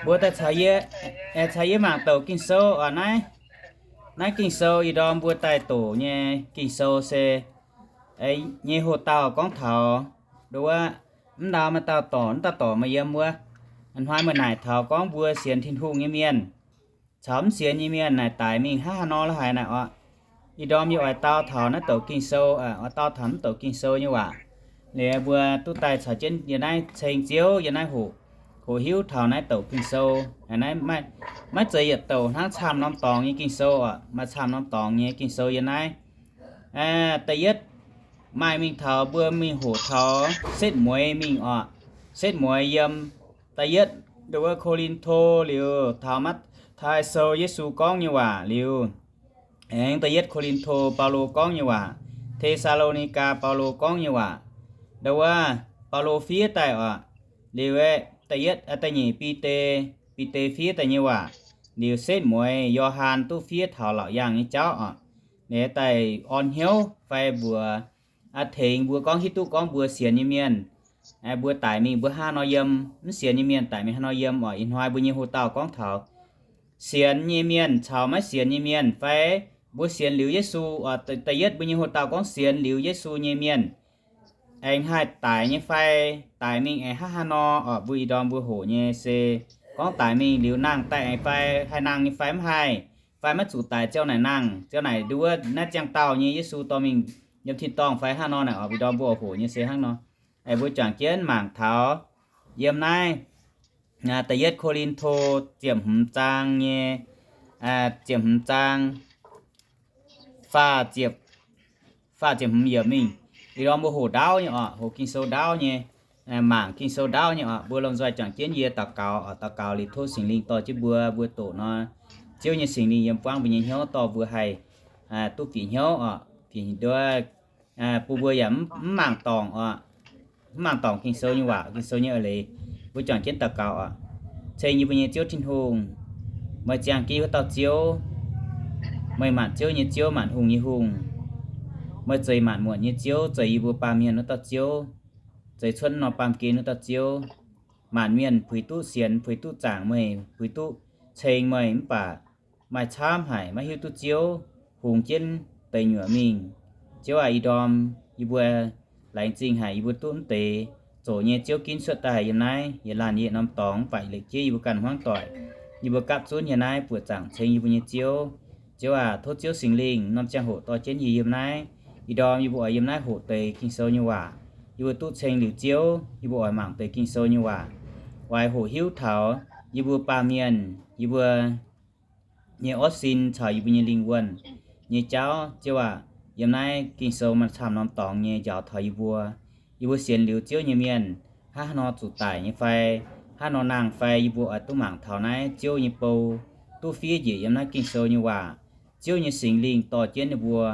Mbuo daaih caux yie, caux yie mangc douc Ging-Sou oc. Naaiv, naaiv Ging-Sou ih ndorm mbuo daaih doqc nyei Ging-Sou se nyei hoc dauh gorngv taux ndo wuov, mv ndau maaih dauh dorc, mv dauh dorc maaih yiem wuov, hnoi meih naaic taux gorngv mbuo sienx Tin-Hungh nyei mienh caux mv sienx nyei mienh naaic daic mingh hnangv haaix nor la'haaix naaic oc. Ih ndorm yie oix dau taux naaiv douc Ging-Sou, oix dau taux mv douc Ging-Sou nyei waac. Liuz mbuo duqv daaih caux jienv yie naaiv ceng Ziouv, yie naaiv hoqc, hoqc hiuv taux naaiv douc Ging-Sou. Maiv zeiz yietc douc hnangv camv norm dorngx nyei Ging-Sou oc. Maaih camv norm dorngx nyei Ging-Sou yie naaiv. Da'yietv maaih mingh taux mbuo mingh hoqc taux setv mueiz mingh oc. Setv mueiz yiem da'yietv ndo wuov Ko^lin^to liuz taux Matv^taai Sou Yesu gorngv nyei waac liuz, aengx da'yietv Ko^lin^to Baulo gorngv nyei waac, Te^saa^lo^ni^gaa Baulo gorngv nyei waac, ndo wuov Baulo fiev daaih oc. Liuz aeqv, da'yietv, da'nyeic Bide, Bide fiev daaih nyei waac, liuz setv mueiz Yo^han duqv fiev taux laauc yaangh nyei jauv oc. Liuz daaih orn hnyouv fai mbuox tengx mbuo gorngv hiuv duqv gorngv mbuo sienx nyei mienh, mbuo daic mingh mbuo hnangv haaix nor yiem, mv sienx nyei mienh daic mingh hnangv haaix nor yiem oc. Ih hnoi mbuo nyei hoc dauh gorngv taux sienx nyei mienh caux maiv sienx nyei mienh fai mbuo sienx liuz Yesu oc. Da'yietv mbuo nyei hoc dauh gorngv sienx liuz Yesu nyei mienh aengx haih daic nyei fai, daic mingh aengx hnangv haaix nor oc. Mbuo ih ndorm mbuo hoqc nyei se gorngv daic mingh liuz nangh daaih aengx fai haih nangh nyei fai mv haih, fai maiv zuqc daic ziouc naaic nangh, ziouc naaic nduov naaiv ziangh dauh nyei Yesu dorh mingh yiem tin-dorngh fai hnangv haaix nor naaic oc. Ih ndorm mbuo hoqc nyei se hnangv nor. Aengx mbuo juangc jienv mangc taux yiem naaiv da'yietv Ko^lin^to ziepc hmz zaang nyei, ziepc hmz zaang faah ziepc, faah ziepc hmz yiemc mingh. Ih ndorm mbuo hoqc ndaauv nyei oc, hoqc Ging-Sou ndaauv nyei, mangc Ging-Sou ndaauv nyei oc. Mbuo lomh nzoih juangc jienv yie daux gaux oc. Daux gaux liuz tov Singx Lingh dorh jienv mbuo, mbuo doqc nor, Ziouv nyei Singx Lingh yiem buangv mbuo nyei hnyouv dorh mbuo haih duqv bieqc hnyouv oc. Bieqc hnyouv nduov bun mbuo yaac mv mangc dorngc oc, mv mangc dorngc Ging-Sou nyei waac, Ging-Sou nyei eix leiz. Mbuo juangc jienv daux gaux oc. Ceng yie mbuo nyei Ziouv Tin-Hungh, meih ziangh jienv wuov dauh Ziouv, meih maanc ziouv nyei Ziouv, maanc hungh nyei Hungh. Meih zeiz maanc muotc nyei Ziouv, zeiz yie mbuo baamh mienh wuov dauh Ziouv, zeiz cuotv norm baamh gen wuov dauh Ziouv. Maanc mienh puix duqv sienx, puix duqv zaangc meih, puix duqv ceng meih, mv baac maaih camv haic maiv hiuv duqv Ziouv, hungx jienv deix nyuoqc mingh. Ziouv aac, ih ndorm yie mbuo laengz zingh haic yie mbuo duqv mv deix zoqc nyei Ziouv ginv cuotv daaih yiem naaiv yietc laanh yietc norm dorngx, mv baac lekv jienv yie mbuo ganh hmuangv doic, yie mbuo gapv zunv yiem naaiv buoqc zaangc ceng yie mbuo nyei Ziouv. Ziouv aac, tov Ziouv Singx Lingh norm ziangh hoc dorh jienv yie yiem naaiv. Ih ndorm yie mbuo oix yiem naaiv hoqc deix Ging-Sou nyei waac. Yie mbuo duqv ceng liuz Ziouv, yie mbuo oix mangc deix Ging-Sou nyei waac, oix hoqc hiuv taux yie mbuo baamh mienh, yie mbuo nyei orv sin caux yie mbuo nyei lingh wuonh nyei jauv. Ziouv aac, yiem naaiv Ging-Sou maaih camv norm dorngx nyei njaaux taux yie mbuo. Yie mbuo sienx liuz Ziouv nyei mienh, hnangv haaix nor zuqc daic nyei fai, hnangv haaix nor nangh fai, yie mbuo oix duqv mangc taux naaiv Ziouv nyei bou, duqv fiev njiec yiem naaiv Ging-Sou nyei waac. Ziouv nyei Singx Lingh dorh jienv ninh mbuo,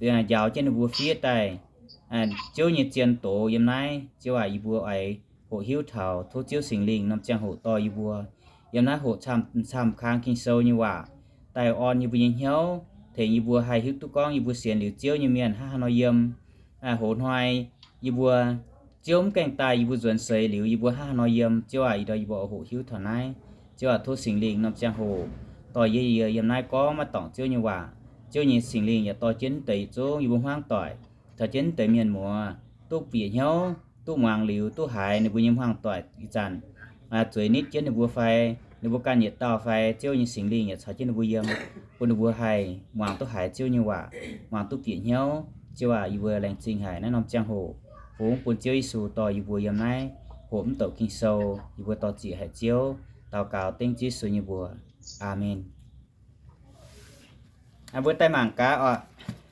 njaaux jienv ninh mbuo fiev daaih Ziouv nyei zien doz yiem naaiv. Ziouv aac, yie mbuo oix hoqc hiuv taux, tov Ziouv Singx Lingh norm ziangh hoc dorh yie mbuo yiem naaiv hoqc camv-camv kang Ging-Sou nyei waac daaih orn yie mbuo nyei hnyouv, tengx yie mbuo haih hiuv duqv gorngv yie mbuo sienx liuz Ziouv nyei mienh hnangv haaix nor yiem. Hoz hnoi yie mbuo, Ziouv mv gaengh daaih yie mbuo nzuonx seix liuz yie mbuo hnangv haaix nor yiem. Ziouv aac, ih ndorm yie mbuo oix hoqc hiuv taux naaiv. Ziouv aac, tov Singx Lingh norm ziangh hoc dorh yie, yie yiem naaiv gorngv maiv dorngc Ziouv nyei waac. Ziouv nyei Singx Lingh yaac dorh jienv deix yietc zungv yie mbuo hmuangv doic, caux jienv deix mienh muoz duqv bieqc hnyouv, duqv muangx liuz duqv haiz ninh mbuo nyei hmuangv doic ih zanc zueiz nitv jienv ninh mbuo fai, ninh mbuo ganh yietc dauh fai, Ziouv nyei Singx Lingh yaac caux jienv ninh mbuo yiem, bun ninh mbuo haih muangx duqv haiz Ziouv nyei waac, muangx duqv bieqc hnyouv. Ziouv aac, yie mbuo laengz zingh haic naaiv norm ziangh hoc, fungx bun Ziouv Yesu dorh yie mbuo yiem naaiv hoqc mv douc Ging-Sou. Yie mbuo dorh ziec haic Ziouv, daux gaux dengv Ziouv Yesu nyei mbuox. Aamen. Mbuo daaih mangc gaax oc.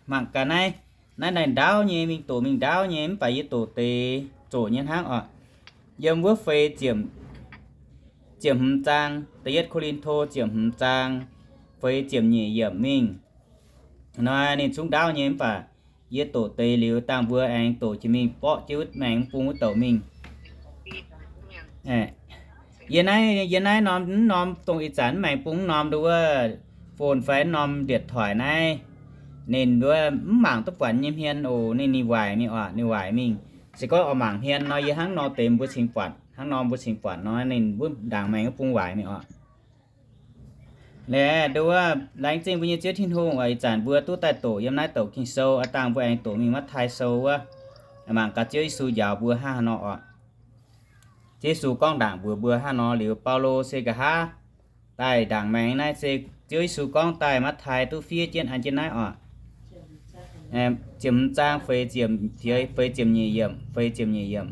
Mangc gaax naaiv, naaiv naaiv ndaauv nyei, mingh doqc mingh ndaauv nyei, mv baac yie doqc deix zoqc nyei hnangv oc. Yiem wuov feix ziepc, ziepc hmz zaang, da'yietv Ko^lin^to ziepc hmz zaang, feix ziepc nyeic yiemc mingh. Nor ninh zungv ndaauv nyei, mv baac yie doqc deix liuz dangh mbuo aengx doqc jiex mingh borqv jienv wuov maengx bung wuov douc mingh. Yie naaiv, yie naaiv norm, mv norm dongh ih zanc mv maengx bung mv norm ndo wuov phone fai mv norm điện thoại naaiv, ninh nduov mv mangc duqv buatc nyei hmien oc. Ninh, ninh waaic mingh oc, ninh waaic mingh. Se gorngv oix mangc hmien nor, yie hnangv nor deix mbuo cingx buatc. Hnangv nor mbuo cingx buatc nor ninh wuov ndaangc maengx wuov bung waaic mingh oc. Laengz, nduov, laengz zingh mbuo nyei Ziouv Tin-Hungh oc. Ih zanc mbuo duqv daaih doqc yiem naaiv douc Ging-Sou, aav dangh mbuo aengx doqc mingh Matv^tai Sou wuov, mangc gaax Ziouv Yesu njaaux mbuo hnangv haaix nor oc. Ziouv Yesu gorngv ndaangc mbuox mbuo hnangv nor liuz, Baulo se nqa'haav daaih ndaangc maengx naaiv se Ziouv Yesu gorngv daaih Matv^tai duqv fiev jienv an jienv naaiv oc. Ziepc hmz zaang feix ziepc nyeic yiemc, feix ziepc nyeic yiemc,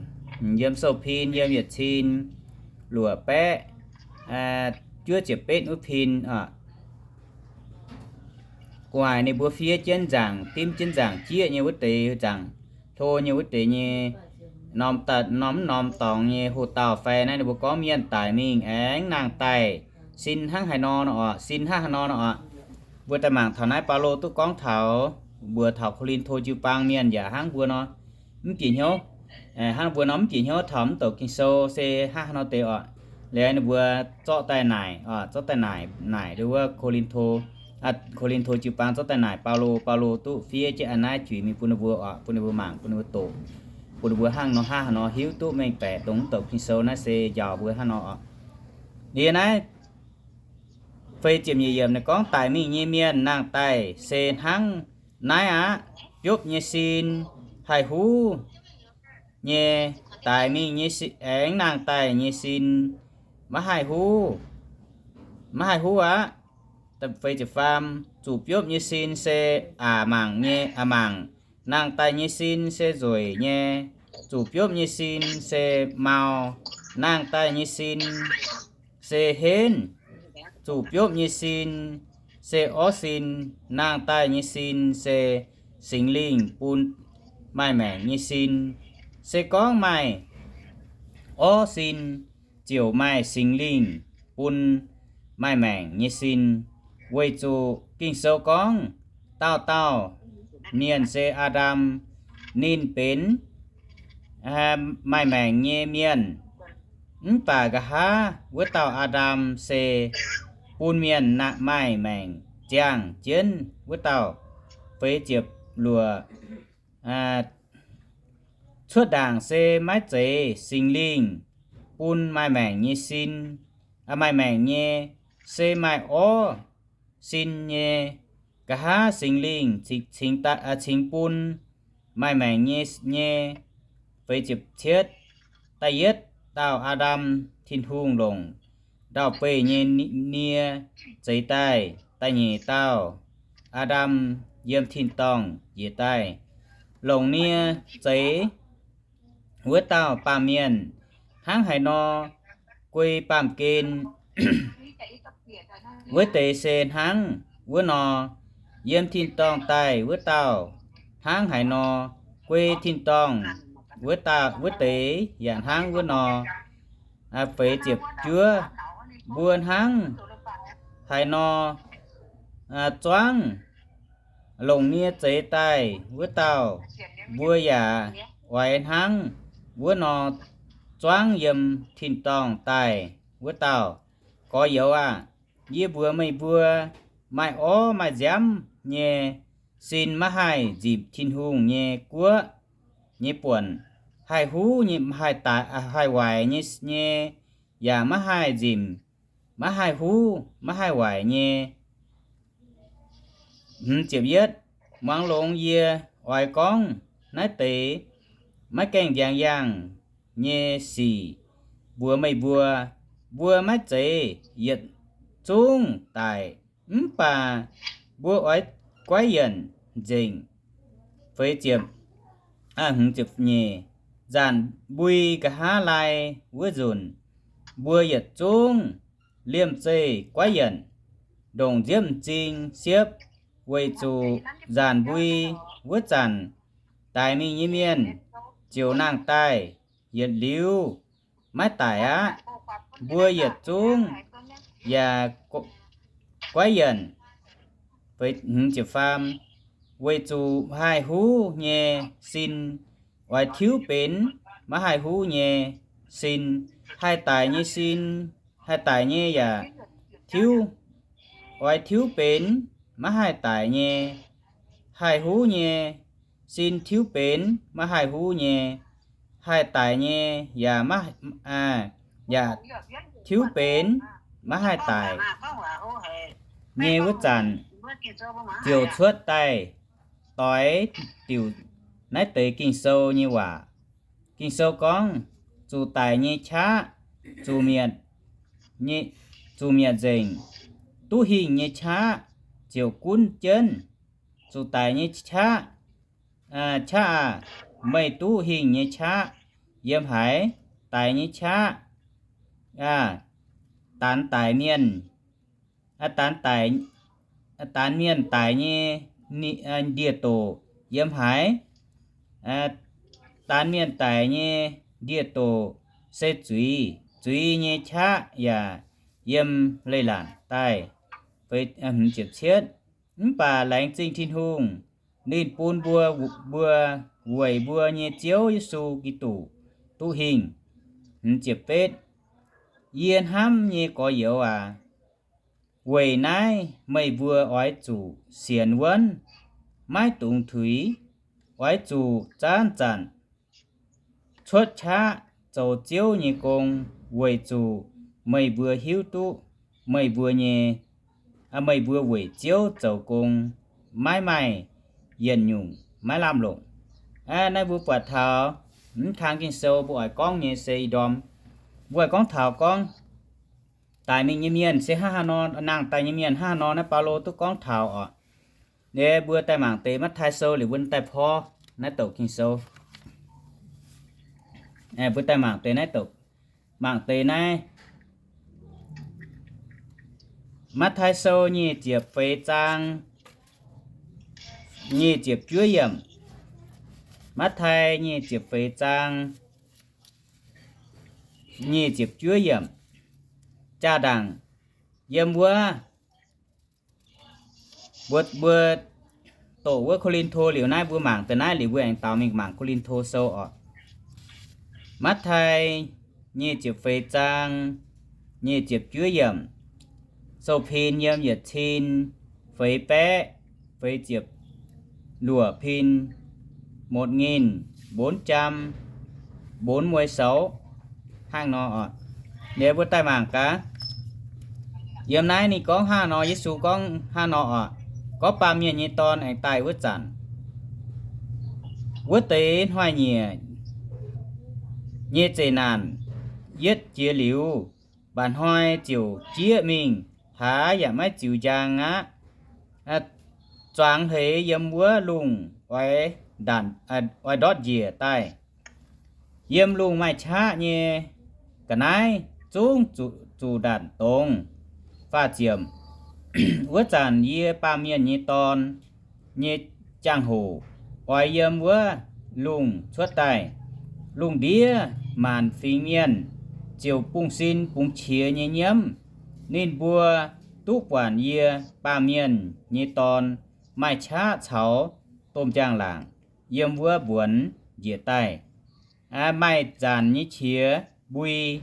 yiem sou-pin yiem yietc cin luoqc baeqv juov ziepc betv wuov pin oc. Gu'nguaaic ninh mbuo fiev jienv nzaangc, dimv jienv nzaangc jieqv nyei wuov deix, nzaangc hlo nyei wuov deix nyei norm, norm mv norm dorngx nyei hoc-dauh fai naaiv ninh mbuo gorngv mienh daic mingh aengx nangh daaih sin hnangv haaix nor nor oc, sin hnangv haaix nor nor oc. Mbuo daaih mangc taux naaiv Baulo duqv gorngv taux mbuox taux Ko^lin^to jiu-baang mienh yaac hnangv mbuo nor mv bieqc hnyouv. Hnangv mbuo nor mv bieqc hnyouv taux mv douc Ging-Sou se hnangv haaix nor deix oc. Liuz ninh mbuo zorqv daaih naaic, zorqv daaih naaic, naaic nduov wuov Ko^lin^to, Ko^lin^to jiu-baang zorqv daaih naaic Baulo. Baulo duqv fiev jienv a'naaiv juix mingh bun ninh mbuo oc, bun ninh mbuo mangc, bun ninh mbuo doqc, bun ninh mbuo hnangv nor hnangv haaix nor hiuv duqv mengh baeqc dongh mv douc Ging-Sou naaiv se njaaux mbuo hnangv nor oc. Liuz naaiv feix ziepc nyeic yiemc naaiv gorngv daic mingh nyei mienh nangh daaih se hnangv naaiv aqv. Biopv nyei sin haih huv nyei, daic mingh nyei si, aengx nangh daaih nyei sin maiv haih huv, maiv haih huv aqv. Feix ziepc faam, zuqc biopv nyei sin se aqc mangc nyei, aqc mangc. Nangh daaih nyei sin se nzueic nyei. Zuqc biopv nyei sin se mau. Nangh daaih nyei sin se henv. Zuqc biopv nyei sin se orv sin. Nangh daaih nyei sin se Singx Lingh bun maaih maengc nyei sin. Se gorngv maaih orv sin, ziouc maaih Singx Lingh bun maaih maengc nyei sin. Weic zuqc Ging-Sou gorngv, dauh dauh mienh se Aa^ndam, ninh benx maaih maengc nyei mienh. Mv baac nqa'haav wuov dauh Aa^ndam se bun mienh maaih maengc ziangh jienv wuov dauh. Feix ziepc luoqc, cuotv ndaangc se maiv zeiz Singx Lingh bun maaih maengc nyei sin, maaih maengc nyei, se maaih orv sin nyei. Nqa'haav Singx Lingh cingx bun maaih maengc nyei, nyei. Feix ziepc cietv, da'yietv dauh Aa^ndam Tin-Hungh longc ndau-beih nyei nie zeix daaih. Da'nyeic dauh Aa^ndam yiem tin-dorngh njiec daaih. Longc nie zeix wuov dauh baamh mienh hnangv haaix nor guei baamh gen, wuov deix se hnangv wuov nor. Yiem tin-dorngh daaih wuov dauh hnangv haaix nor guei tin-dorngh wuov dauh, wuov deix yaac hnangv wuov nor. Feix ziepc juov, mbuo hnangv haaix nor zuangv longc nie zeix daaih wuov dauh, mbuo yaac oix hnangv wuov nor zuangv yiem tin-dorngh daaih wuov dauh. Gorx-youz aah! Yie mbuox meih mbuo, maaih orv maaih nziaamv nyei sin maiv haih nzipc Tin-Hungh nyei guoqv nyei buonc. Haih huv nyei, haih waaic nyei, nyei yaac maiv haih nzipc, maiv haih huv, maiv haih waaic nyei. Hmz ziepc yietv, muangx longx yie oix gorngv naaiv deix maiv gaengh ndiangx-yaangh nyei sic mbuox meih mbuo. Mbuo maiv zeiz yietc zungv daic, mv baac mbuo oix guaiv yienc nzengc. Feix ziepc, hmz ziepc nyeic, nzaanc mbui nqa'haav laai wuov nzunc, mbuo yietc zungv liemh zeih guaiv yienc, ndongc nziepv m'zing siepv, weic zuqc nzaanc mbui wuov zanc, daix mingh nyei mienh ziouc nangh daaih yietc liuz maiv daic aqv. Mbuo yietc zungv yaac guaiv yienc. Weic zuqc haih huv nyei sin oix tiuv benx maiv haih huv nyei sin, haih daic nyei sin, haih daic nyei yaac tiuv, oix tiuv benx maiv haih daic nyei, haih huv nyei sin tiuv benx maiv haih huv nyei. haih daic nyei, yaac maiv, yaac tiuv benx maiv haih daic nyei wuov zanc, ziouc cuotv daaih doix diuc naaiv deix Ging-Sou nyei waac. Ging-Sou gorngv, zuqc daic nyei qaqv zuqc mietc, zuqc mietc nzengc. Duqv hingh nyei qaqv ziouc gunv jienv. Zuqc daic nyei qaqv, qaqv aah! Meih duqv hingh nyei qaqv yiem haaix? Daic nyei qaqv aah! Daanx daic mienh, daanx daic, daanx mienh daic nyei ndie-doc yiem haaix? Daanx mienh daic nyei ndie-doc se zuiz. Zuiz nyei qaqv yaac yiem leiz-latc daaih. Mv baac laengz zingh Tin-Hungh, ninh bun mbuo, mbuo weic mbuo nyei Ziouv Yesu Giduc duqv hingh. Yie hnamv nyei gorx-youz aac, weic naaiv meih mbuo oix zuqc sienx wuonv, maiv dungx tuix. Oix zuqc zanc-zanc cuotv qaqv zoux Ziouv nyei gong, weic zuqc meih mbuo hiuv duqv meih mbuo nyei, meih mbuo weic Ziouv zoux gong maiv maaih yietc nyungc maiv lamh longc. Naaiv mbuo buatc taux, mv kang Ging-Sou mbuo oix gorngv nyei se ih ndorm, mbuo oix gorngv taux gorngv daic mingh nyei mienh se hnangv haaix nor, nangh daaih nyei mienh hnangv haaix nor, naaiv Baulo duqv gorngv taux oc. Liuz mbuo daaih mangc deix Matv^taai Sou liuz mbuo daaih porv naaiv douc Ging-Sou. Mbuo daaih mangc deix naaiv douc, mangc deix naaiv Matv^taai Sou nyic ziepc feix zaang, nyic ziepc juov yiemc. Matv^taai nyic ziepc feix zaang, nyic ziepc juov yiemc. Jaa-ndaangc yiem wuov, mbuo, mbuo doqc wuov Ko^lin^to liuz naaiv, mbuo mangc deix naaiv liuz mbuo aengx daaux mingh mangc Ko^lin^to Sou oc. Matv^taai nyic ziepc feix zaang, nyic ziepc juov yiemc. Sou-pin yiem yietc cin feix baeqv feix ziepc luoqc pin, một nghìn bốn trăm bốn mươi sáu, hnangv nor oc. Liuz mbuo daaih mangc gaax. Yiem naaiv ninh gorngv hnangv nor, Yesu gorngv hnangv nor oc. Gorngv Baamh Mienh nyei Dorn aengx daaih wuov zanc, wuov deix hnoi-nyieqc nyei zeqc naanc yietv jiex liuz, mba'hnoi ziouc jieqv mingh, hlaax yaac maiv ziux njang aqv. Zuangx hleix yiem wuov lungh oix ndortv njiec daaih. Yiem lungh maaih qaqv nyei ga'naaiv zungv zuqc ndanc dongz. Faah ziepc, wuov zanc yie, Baamh Mienh nyei Dorn, nyei jangx-hoc oix yiem wuov lungh cuotv daaih. Lungh ndiev maanc fingx mienh ziouc bungx sin bungx qiex nyei nyiemv. Ninh mbuo duqv buatc yie, Baamh Mienh nyei Dorn, maaih qaqv caux domh njang-laangc yiem wuov mbuonx njiec daaih, maaih nzanc nyei qiex mbui.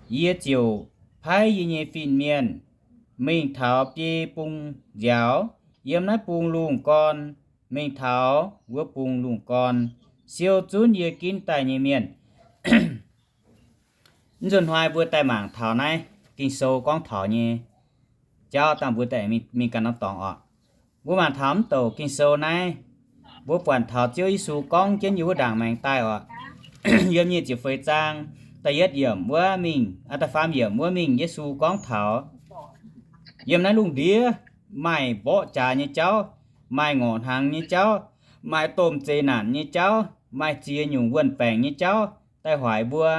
Yie ziouc paaiv yie nyei fin-mienh mingh taux biei bung nziaaux, yiem naaiv bung lungh gorn mingh taux wuov bung lungh gorn, siou zunv yie ginv daaih nyei mienh. Mv nzunc hnoi mbuo daaih mangc taux naaiv Ging-Sou gorngv taux nyei jauv dangh mbuo daaih mingh ganh norm dorngx oc. Mbuo mangc taux mv douc Ging-Sou naaiv, mbuo buatc taux Ziouv Yesu gorngv jienv yiem wuov ndaangc maengx daaih oc. Yiem nyic ziepc feix zaang da'yietv yiemc wuov mingh, aa, da'faam yiemc wuov mingh Yesu gorngv taux yiem naaiv lungh ndiev maaih mborqv jaax nyei jauv, maaih ngorc hnaangx nyei jauv, maaih domh zeqc naanc nyei jauv, maaih ziex nyungc wuon-baengc nyei jauv daaih hoic mbuo.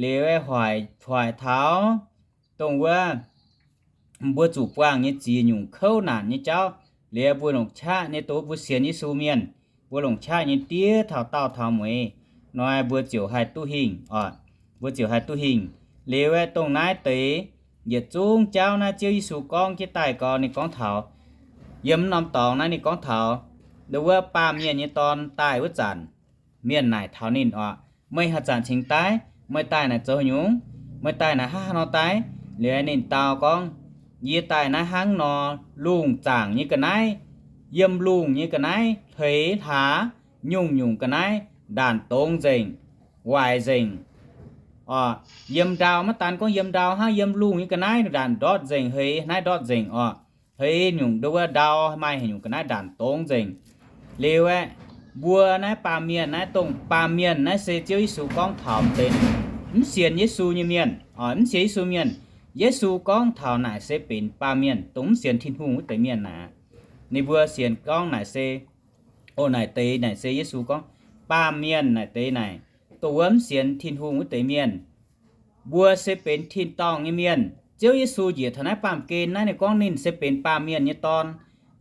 Liuz hoic, hoic taux dongh wuov mbuo zuqc buangh nyei ziex nyungc kouv naanc nyei jauv. Liuz mbuo longc qaqv nyei, dongh mbuo sienx Yesu mienh, mbuo longc qaqv nyei diev taux daauh taux mueiz nor, mbuo ziouc haih duqv hingh oc. Mbuo ziouc haih duqv hingh. Liuz aeqv, dongh naaiv deix yietc zungv jauv naaiv Ziouv Yesu gorngv jienv daaih gau, ninh gorngv taux yiem mv norm dorngx naaiv ninh gorngv taux wuov Baamh Mienh nyei Dorn daaih wuov zanc, mienh naaic taux ninh oc, meih haaix zanc cingx daaih? Meih daaih naaic zoux haaix nyungc? Meih daaih naaic hnangv haaix nor daaih? Liuz ninh dau gorngv, yie daaih naaiv hnangv nor, lungh zaangc nyei ga'naaiv, yiem lungh nyei ga'naaiv, hleix hlaax, nyungc-nyungc ga'naaiv ndanc dongz nzengc. waaic nzengc. Oc, yiem ndau maiv daan gorngv yiem ndau hnangv, yiem lungh nyei ga'naaiv ndaanc ndortv nzengc, heix naaiv ndortv nzengc oc. Heix nyungc nduov wuov ndau maaih haaix nyungc ga'naaiv ndaanc dongz nzengc. Liuz aeqv, mbuo naaiv baamh mienh naaiv, dongh baamh mienh naaiv se Ziouv Yesu gorngv taux deix mv sienx Yesu nyei mienh, mv sienx Yesu mienh. Yesu gorngv taux naaic se benx baamh mienh, dongh mv sienx Tin-Hungh wuov deix mienh naaic. Ninh mbuo sienx gorngv naaic se, o, naaic deix naaic se Yesu gorngv baamh mienh naaic deix naaic, dongh wuov mv sienx Tin-Hungh wuov deix mienh. Mbuo se benx tin-dorngh nyei mienh. Ziouv Yesu njiec taux naaiv baamh gen naaiv, ninh gorngv ninh se benx baamh mienh nyei dorn.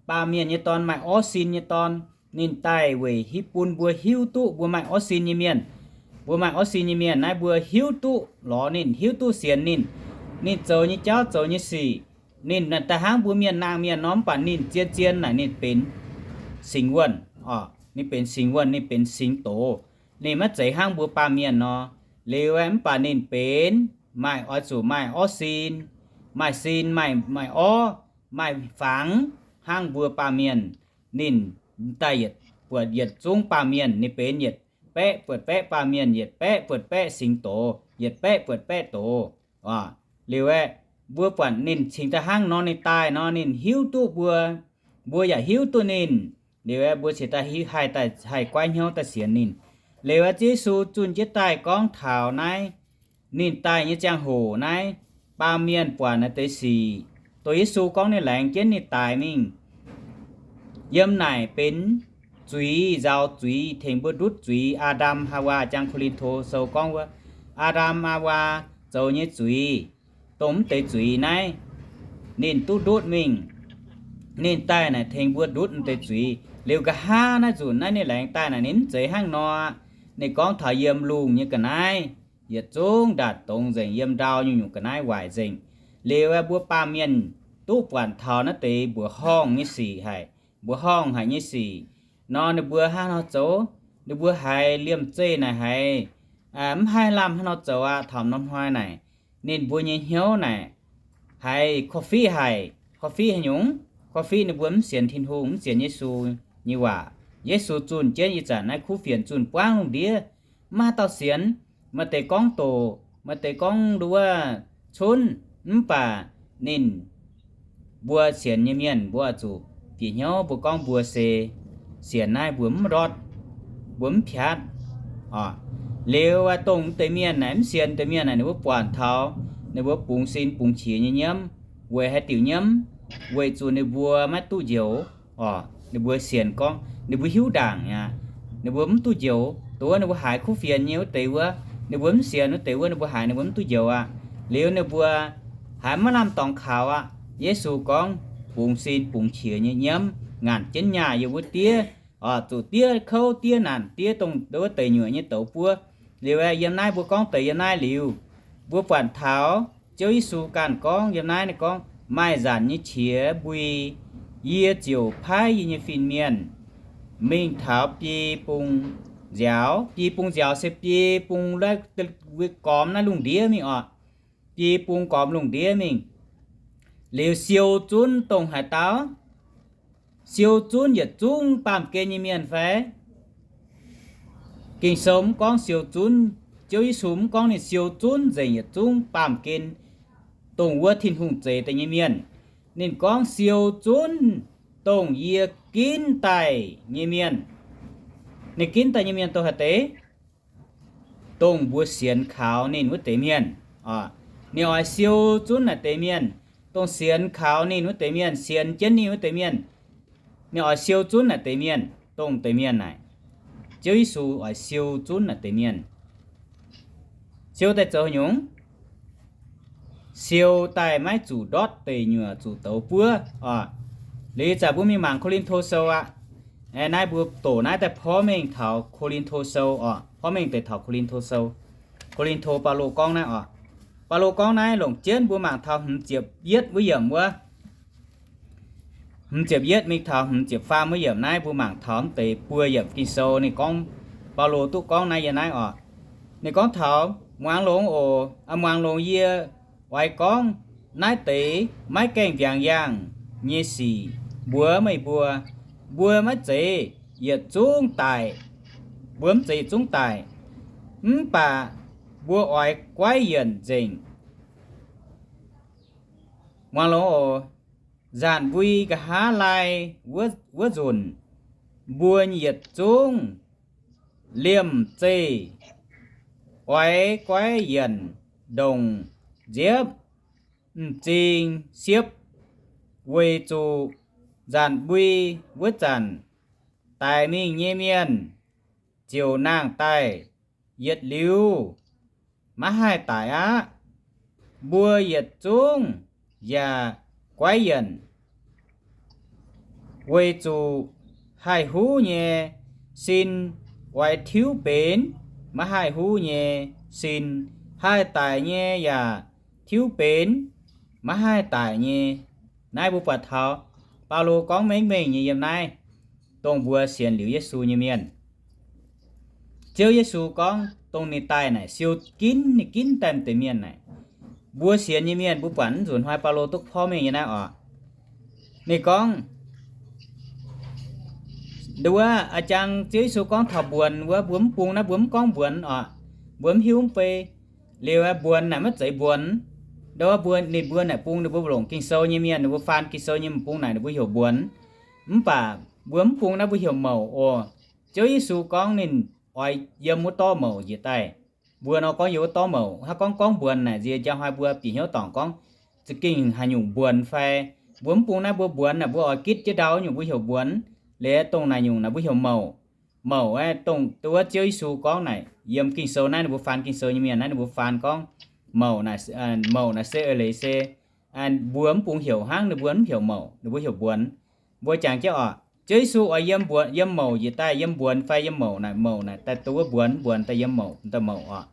Baamh mienh nyei dorn maaih orv sin nyei dorn. Ninh daaih weic hiuv bun mbuo hiuv duqv mbuo maaih orv sin nyei mienh. Mbuo maaih orv sin nyei mienh naaiv, mbuo hiuv duqv lorz ninh, hiuv duqv sienx ninh. Ninh zoux nyei jauv, zoux nyei sic, ninh daaih hnangv mbuo mienh nangh mienh nor, mv baac ninh zien-zien naaic ninh benx singx wuonh. Ninh benx singx wuonh, ninh benx singx doz. Ninh maiv zeiz hnangv mbuo baamh mienh nor. Liuz aeqv, mv baac ninh benx maaih, oix zuqc maaih orv sin, maaih sin, maaih, maaih orv, maaih fangx hnangv mbuo baamh mienh. Ninh daaih yietc, buatc yietc zungv baamh mienh, ninh benx yietc baeqv buatc baeqv baamh mienh, yietc baeqv buatc baeqv singx doz, yietc baeqv buatc baeqv doz. Liuz aeqv, mbuo buatc ninh cingx daaih hnangv nor ninh daaih nor, ninh hiuv duqv mbuo, mbuo yaac hiuv duqv ninh. Liuz aeqv, mbuo cingx daaih haih, daaih haih goiv hnyouv daaih sienx ninh. Liuz aeqv, Ziouv Yesu zunh jienv daaih gorngv taux naaiv, ninh daaih nyei ziangh hoc naaiv, baamh mienh buatc naaiv deix sic, dongh Yesu gorngv ninh laengz jienv ninh daic mingh yiem naaic benx zuiz, nzaaux zuiz, tengx mbuo ndutv zuiz. Aa^ndam Haawaa, jang Ko^lin^to Sou gorngv wuov, Aa^ndam Haawaa zoux nyei zuiz, dongh mv deix zuiz naaiv, ninh duqv ndutv mingh. Ninh daaih naaic tengx mbuo ndutv mv deix zuiz. Liuz nqa'haav naaiv nzunc naaiv ninh laengz daaih naaic ninh mv zeiz hnangv nor. Ninh gorngv taux yiem lungh nyei ga'naaiv yietc zungv ndaatc dongz nzengc, yiem ndau nyungc-nyungc ga'naaiv waaic nzengc. Liuz aeqv, mbuo baamh mienh duqv buatc taux naaiv deix mbuoqc horngh nyei sic haic, mbuoqc horngh haic nyei sic nor, ninh mbuo hnangv nor zoux, ninh mbuo haiz liemh zeih naaic haiz mv haih lamh hnangv nor zoux aqv. Taux norm hnoi naaic, ninh mbuo nyei hnyouv naaic haiz korv-fiqv haic. Korv-fiqv haaix nyungc? Korv-fiqv ninh mbuo mv sienx Tin-Hungh, mv sienx Yesu nyei waac. Yesu zunh jienv ih zanc naaiv kuv fienx zunh buangv lungh ndiev, mv maaih dauh sienx. Maaih deix gorngv doqc, maaih deix gorngv nduov cunv, mv baac ninh, mbuo sienx nyei mienh mbuo oix zuqc bieqc hnyouv, mbuo gorngv mbuo se sienx naaiv, mbuo mv ndortv, mbuo mv piatv. Liuz aeqv, dongh deix mienh naaic mv sienx deix mienh naaic, ninh mbuo buatc taux ninh mbuo bungx sin bungx qiex nyei nyiemv, weic haaix diuc nyiemv? Weic zuqc ninh mbuo maiv duqv njoux. Oc, ninh mbuo sienx gorngv ninh mbuo hiuv ndaangc aqv, ninh mbuo mv duqv njoux. Dongh wuov ninh mbuo haiz kuv fienx nyei wuov deix wuov, ninh mbuo mv sienx wuov deix wuov, ninh mbuo haiz ninh mbuo mv duqv njoux aqv. Liuz ninh mbuo haiz maiv lamh dorngx kaux aqv. Yesu gorngv, bungx sin bungx qiex nyei nyiemv ngaanc jienv nyaah yiem wuov diev, oc, zuqc diev kouv diev naanc diev dongh wuov deic nyuoqc nyei douz buov. Liuz aeqv, yiem naaiv mbuo gorngv deix yiem naaiv liuz, mbuo buatc taux Ziouv Yesu ganh gorngv yiem naaiv, ninh gorngv, maaih nzanc nyei qiex mbui, yie ziouc paaiv yie nyei fin-mienh mingh taux biei bung nziaaux. Biei bung nziaaux se biei bung gormx naaiv lungh ndiev mingh oc. Biei bung gormx lungh ndiev mingh. Liuz siou zunv dongh haaix dauh? Siou zunv yietc zungv baamh gen nyei mienh fai? Ging-Sou mv gorngv siou zunv. Ziouv Yesu mv gorngv ninh siou zunv nzengc yietc zungv baamh gen, dongh wuov Tin-Hungh zeix deix nyei mienh. Ninh gorngv siou zunv dongh yie ginv daaih nyei mienh. Ninh ginv daaih nyei mienh dongh haaix deix? Dongh mbuo sienx kaux ninh wuov deix mienh. Ninh oix siou zunv naaic deix mienh, dongh sienx kaux ninh wuov deix mienh, sienx jienv ninh wuov deix mienh. Ninh oix siou zunv naaic deix mienh, dongh deix mienh naaic, Ziouv Yesu oix siou zunv naaic deix mienh. Siou daaih zoux haaix nyungc? Siou daaih maiv zuqc ndortv deic nyuoqc zuqc douz buov oc. Liuz ih zanc mbuo mingh mangc Ko^lin^to Sou aqv. Naaiv mbuo doqc naaiv daaih porv mengh taux Ko^lin^to Sou oc, porv mengh deix taux Ko^lin^to Sou. Ko^lin^to Baulo gorngv naaiv oc. Baulo gorngv naaiv longc jienv mbuo mangc taux hmz ziepc yietv wuov yiemc wuov. Hmz ziepc yietv mingh taux hmz ziepc faam wuov yiemc naaiv mbuo mangc taux mv deix buo yiemc Ging-Sou ninh gorngv, Baulo duqv gorngv naaiv yiem naaiv oc. Ninh gorngv taux, muangx longx oc, muangx longx yie oix gorngv naaiv deix maiv gaengh mbiaangx yaangh nyei sic mbuox meih mbuo. Mbuo maiv zeiz yietc zungv daic. Mbuo mv zeiz yietc zungv daic. Mv baac mbuo oix goiv yienc nzengc. Muangx longx oc. Nzaanc mbui nqa'haav laai wuov nzunc, mbuo yietc zungv liemh zeih oix goiv yienc ndongc nziepv, m'zing siepv, weic zuqc nzaanc mbui wuov zanc, daix mingh nyei mienh ziouc nangh daaih yietc liuz maiv haih daic aqv. Mbuo yietc zungv yaac goiv yienc, weic zuqc haih huv nyei sin oix tiuv benx maiv haih huv nyei sin, haih daic nyei yaac tiuv benx maiv haih daic nyei. Naaiv mbuo buatc taux Baulo gorngv mengh mengh nyei yiem naaiv, dongh mbuo sienx liuz Yesu nyei mienh. Ziouv Yesu gorngv dongh ninh daaih naaic siou ginv, ninh ginv daaih m'deix mienh naaic. Mbuo sienx nyei mienh mbuo buatc nzunc hnoi Baulo duqv porv mengh nyei naaiv oc. Ninh gorngv, nduov a'jang Ziouv Yesu gorngv taux mbuonx wuov, mbuo mv bung naaiv mbuo mv gorngv mbuonx oc. Mbuo mv hiuv mv bei. Liuz mbuonx naaic maiv zeiz mbuonx. Nduov mbuo, ninh mbuo naaic bung ninh mbuo longc Ging-Sou nyei mienh, ninh mbuo faan Ging-Sou nyei mv bung naaic ninh mbuo heuc mbuonx. Mv baac mbuo mv bung naaiv mbuo heuc mouc oc. Ziouv Yesu gorngv ninh oix yiem wuov dorv mouc njiec daaih. Mbuo nor gorngv yiem wuov dorv mouc, hnangv gorngv gorngv mbuonx naaic nziex njang hnoi mbuo bieqc hnyouv dorngc gorngv za'gengh haaix nyungc mbuonx fai mbuo mv bung naaiv mbuo mbuonx naaic mbuo oix gitv jienv ndau nyungc mbuo heuc mbuonx. Liuz dongh naaic nyungc naaic mbuo heuc mouc. Mouc aeqv, dongh wuov Ziouv Yesu gorngv naaic yiem Ging-Sou naaiv ninh mbuo faan Ging-Sou nyei mienh naaiv ninh mbuo faan gorngv mouc naaic, mouc naaic se eix leiz se mbuo mv bung heuc hnangv, ninh mbuo mv heuc mouc, ninh mbuo heuc mbuonx. Mbuo jangx jienv oc, Ziouv Yesu oix yiem mbuonx, yiem mouc njiec daaih, yiem mbuonx fai yiem mouc naaic, mouc naaic daaih duqv wuov mbuonx, mbuonx daaih yiem mouc, daaih mouc oc.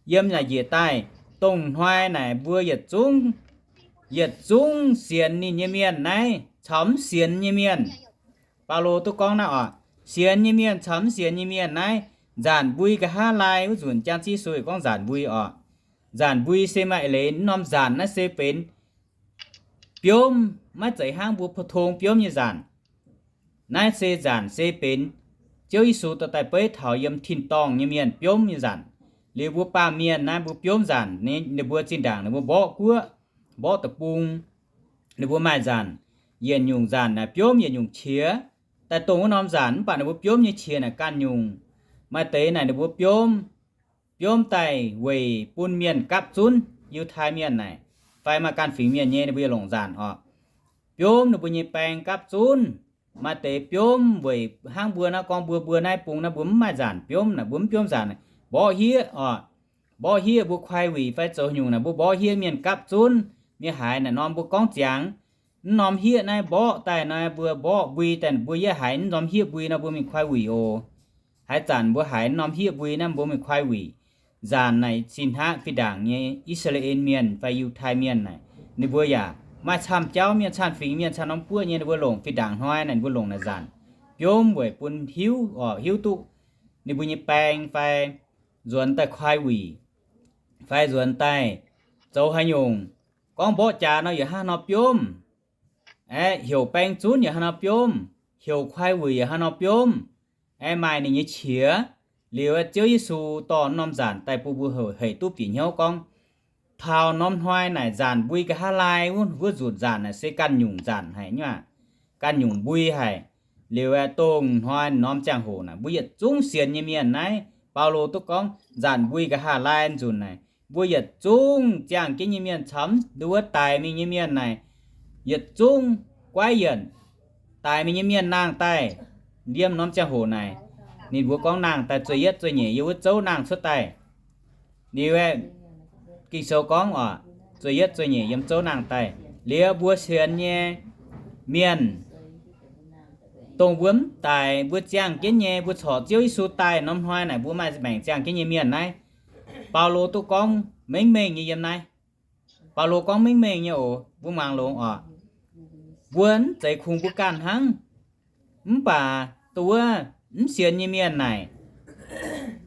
Yiem naaic njiec daaih, dongh hnoi naaic mbuo yietc zungv, yietc zungv sienx ninh nyei mienh naaiv caux mv sienx nyei mienh. Baulo duqv gorngv naaiv oc, sienx nyei mienh caux mv sienx nyei mienh naaiv, nzaanc mbui nqa'haav laai wuov nzunc, jang Ziouv Yesu gorngv nzaanc mbui oc. Nzaanc mbui se maaih eix leiz, norm nzaanc naaiv se benx biomv, maiv zeiz hnangv mbuo pou-tong biomv nyei nzaanc. Naaiv se nzaanc se benx Ziouv Yesu dorh daaih beiv taux yiem tin-dorngh nyei mienh biomv nyei nzaanc. Liuz mbuo baamh mienh naaiv mbuo biomv nzaanc, ninh mbuo zinh ndaangc ninh mbuo mborqv guoqv, mborqv deic-bung, ninh mbuo maaih nzaanc, yietc nyungc nzaanc naaic biomv yietc nyungc qiex. Daaih dongh wuov norm nzaanc mv baac ninh mbuo biomv nyei qiex naaic ganh nyungc. Maaih deix naaic ninh mbuo biomv, biomv daaih weic bun mienh gapv zunv, Yiutai mienh naaic, fai maaih ganh fingx mienh nyei ninh mbuo yaac longc nzaanc oc. Biomv ninh mbuo nyei baeng gapv zunv. Maaih deix biomv weic hnangv mbuo naaiv gorngv mbuo, mbuo naaiv bung naaiv mbuo mv maaih nzaanc biomv naaic, mbuo mv biomv nzaanc naaic, mborqv hieqv oc. Mborqv hieqv mbuo kuaix wuic fai zoux nyungc naaic mbuo mborqv hieqv mienh gapv zunv, mienh haiz naaic norm mbuo gorngv ziangx. Mv norm hieqv naaiv mborqv daaih nor mbuo mborqv mbui daaih mbuo yie haiz mv norm hieqv mbui nor mbuo mingh kuaix wuic oc. Haaix zanc mbuo haiz mv norm hieqv mbui naaiv mbuo mingh kuaix wuic. Nzaanc naaic cin-hnangv fih ndaangc nyei I^saa^laa^en Mienh fai Yiutai Mienh naaic, ninh mbuo yaac maaih camv jauv mienh, camv fingx mienh, camv norm guoqv nyei ninh mbuo longc fih ndaangc hnoi naaic ninh mbuo longc naaic nzaanc biomv weic bun hiuv oc, hiuv duqv ninh mbuo nyei baeng fai nzuonx daaih kuaix wuic fai nzuonx daaih zoux haaix nyungc. Gorngv mborqv jaax nor yaac hnangv nor biomv. Aeqv, heuc baeng zunv yaac hnangv nor biomv, heuc kuaix wuic yaac hnangv nor biomv. Aeqv, maaih ninh nyei qiex. Liuz aeqv, Ziouv Yesu dorh norm nzaanc daaih bun mbuo heuc, hec duqv bieqc hnyouv gorngv taux norm hnoi naaic nzaanc mbui nqa'haav laai wuov nzunc nzaanc naaic se ganh nyungc nzaanc haic nyei aqv, ganh nyungc mbui haic. Liuz aeqv, dongh hnoi norm ziangh hoc naaic mbuo yietc zungv sienx nyei mienh naaiv, Baulo duqv gorngv nzaanc mbui nqa'haav laai nzunc naaic mbuo yietc zungv ziangh jienv nyei mienh caux wuov daix mingh nyei mienh naaic, yietc zungv goiv yienc. Daix mingh nyei mienh nangh daaih, yiem norm ziangh hoc naaic, ninh mbuo gorngv nangh daaih zueih yietv zueih nyeic yiem wuov zouv nangh cuotv daaih. Liuz aeqv, Ging-Sou gorngv oc, zueih yietv zueih nyeic yiem zouv nangh daaih. Liuz mbuo sienx nyei mienh, dongh mbuo mv daic mbuo ziangh jienv nyei, mbuo corc Ziouv Yesu daaih norm hnoi naaic mbuo maaih maengc ziangh jienv nyei mienh naaiv, Baulo duqv gorngv mengh mengh nyei yiem naaiv. Baulo gorngv mengh mengh nyei oc, mbuo muangx longx oc. Mbuo mv zeiz kungx mbuo ganh hnangv. Mv baac dongh wuov mv sienx nyei mienh naaic,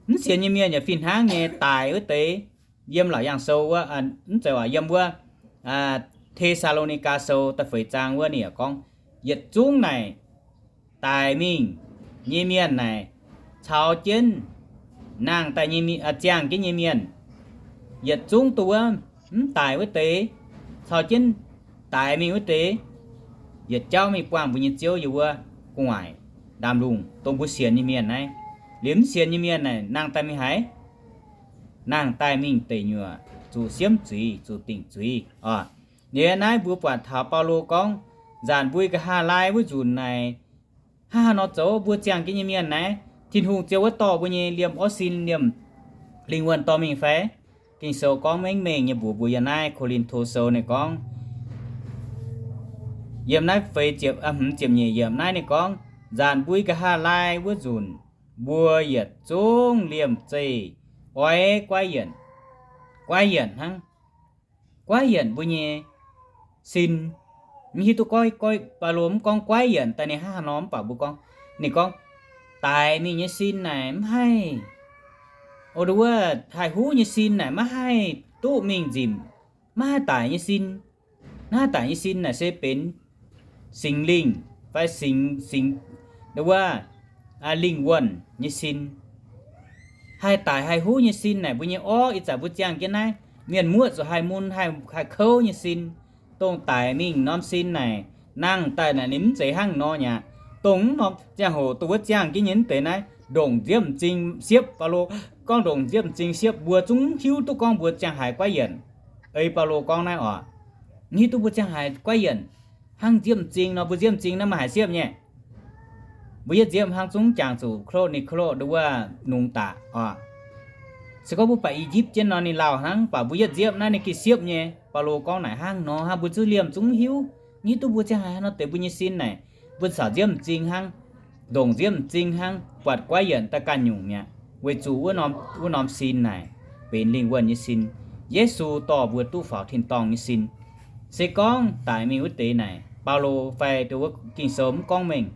mv sienx nyei mienh yaac fih hnangv nyei daic wuov deix. Yiem Laauc Yaangh Sou wuov, mv zeiz, yiem wuov Te^saa^lo^ni^gaa Sou da'feix zaang wuov ninh yaac gorngv, yietc zungv naaic daic mingh nyei mienh naaic caux jienv nangh daaih nyei, ziangh jienv nyei mienh, yietc zungv duqv wuov mv daic wuov deix, cau jienv daix mingh wuov deix, yietc jauv mingh buangh mbuo nyei Ziouv yiem wuov gu'nguaaic ndaamv-lungh, dongh mbuo sienx nyei mienh naaiv. Liuz mv sienx nyei mienh naaic nangh daaih mingh haaix? Nangh daaih mingh deic nyuoqc zuqc siemv zuiz, zuqc dingc zuiz oc. Liuz naaiv mbuo buatc taux Baulo gorngv, nzaanc mbui nqa'haav laai wuov nzunc naaic, hnangv haaix nor zoux mbuo ziangh jienv nyei mienh naaiv, Tin-Hungh ziouc wuov dorh mbuo nyei liemh orv sin, liemh lingh wuonh dorh mingh fai? Ging-Sou gorngv mengh mengh nyei mbuox mbuo yiem naaiv Ko^lin^to Sou ninh gorngv, yiem naaiv feix ziepc, hmz ziepc nyeic yiemc naaiv ninh gorngv, nzaanc mbui nqa'haav laai wuov nzunc, mbuo yietc zungv liemh zeih oix guaiv yienc, guaiv yienc hnangv, guaiv yienc mbuo nyei sin. Mv hiuv duqv goiv, goiv, Baulo mv gorngv guaiv yienc daaih ninh hnangv haaix nor, mv baac mbuo gorngv, ninh gorngv, daix mingh nyei sin naaic mv haih, o, nduov, haih huv nyei sin naaic maiv haih duqv mingh nzipc, maiv haih daic nyei sin. Naaiv haih daic nyei sin naaic se benx Singx Lingh fai singx, singx, nduov, lingh wuonh nyei sin. Haih daic haih huv nyei sin naaic mbuo nyei orv ih zanc mbuo ziangh jienv naaiv, mienh muoqv zuqc haih mun, haih, haih kouv nyei sin. Dongh daic mingh norm sin naaic, nangh daaih naaic ninh mv zeiz hnangv nor nyei aqv. Dongh mv norm ziangh hoc dongh wuov ziangh jienv nyei mv deix naaiv, ndongc nziemv m'zing siepv. Baulo gorngv ndongc nziemv m'zing siepv, mbuo zungv hiuv duqv gorngv mbuo ziangh haaix guaiv yienc. Ei Baulo gorngv naaiv oc, mv hiuv duqv mbuo ziangh haaix guaiv yienc. Hnangv nziemv m'zing nor, mbuo nziemv m'zing naaiv maaih haaix siepv nyei? Mbuo yietv nziepv hnangv zungv jangx zuqc klo ni klo nduov wuov nungx daqc oc. Se gorngv mbuo baac I^yipv jienv nor ninh lauh hnangv, mv baac mbuo yietv nziepv naaiv ninh gengh siepv nyei. Baulo gorngv naaic hnangv nor hnangv, mbuo zuqc liemh zungv hiuv, mv hiuv duqv mbuo ziangh haaix nor deix mbuo nyei sin naaic, mbuo caux nziemv m'zing hnangv, ndongc nziemv m'zing hnangv, buatc guaiv yienc daaih ganh nyungc mi'aqv. Weic zuqc wuov norm, wuov norm sin naaic benx lingh wuonh nyei sin. Yesu dorh mbuo duqv faaux tin-dorngh nyei sin. Se gorngv daic mingh wuov deix naaic, Baulo fai nduov wuov Ging-Sou mv gorngv mengh,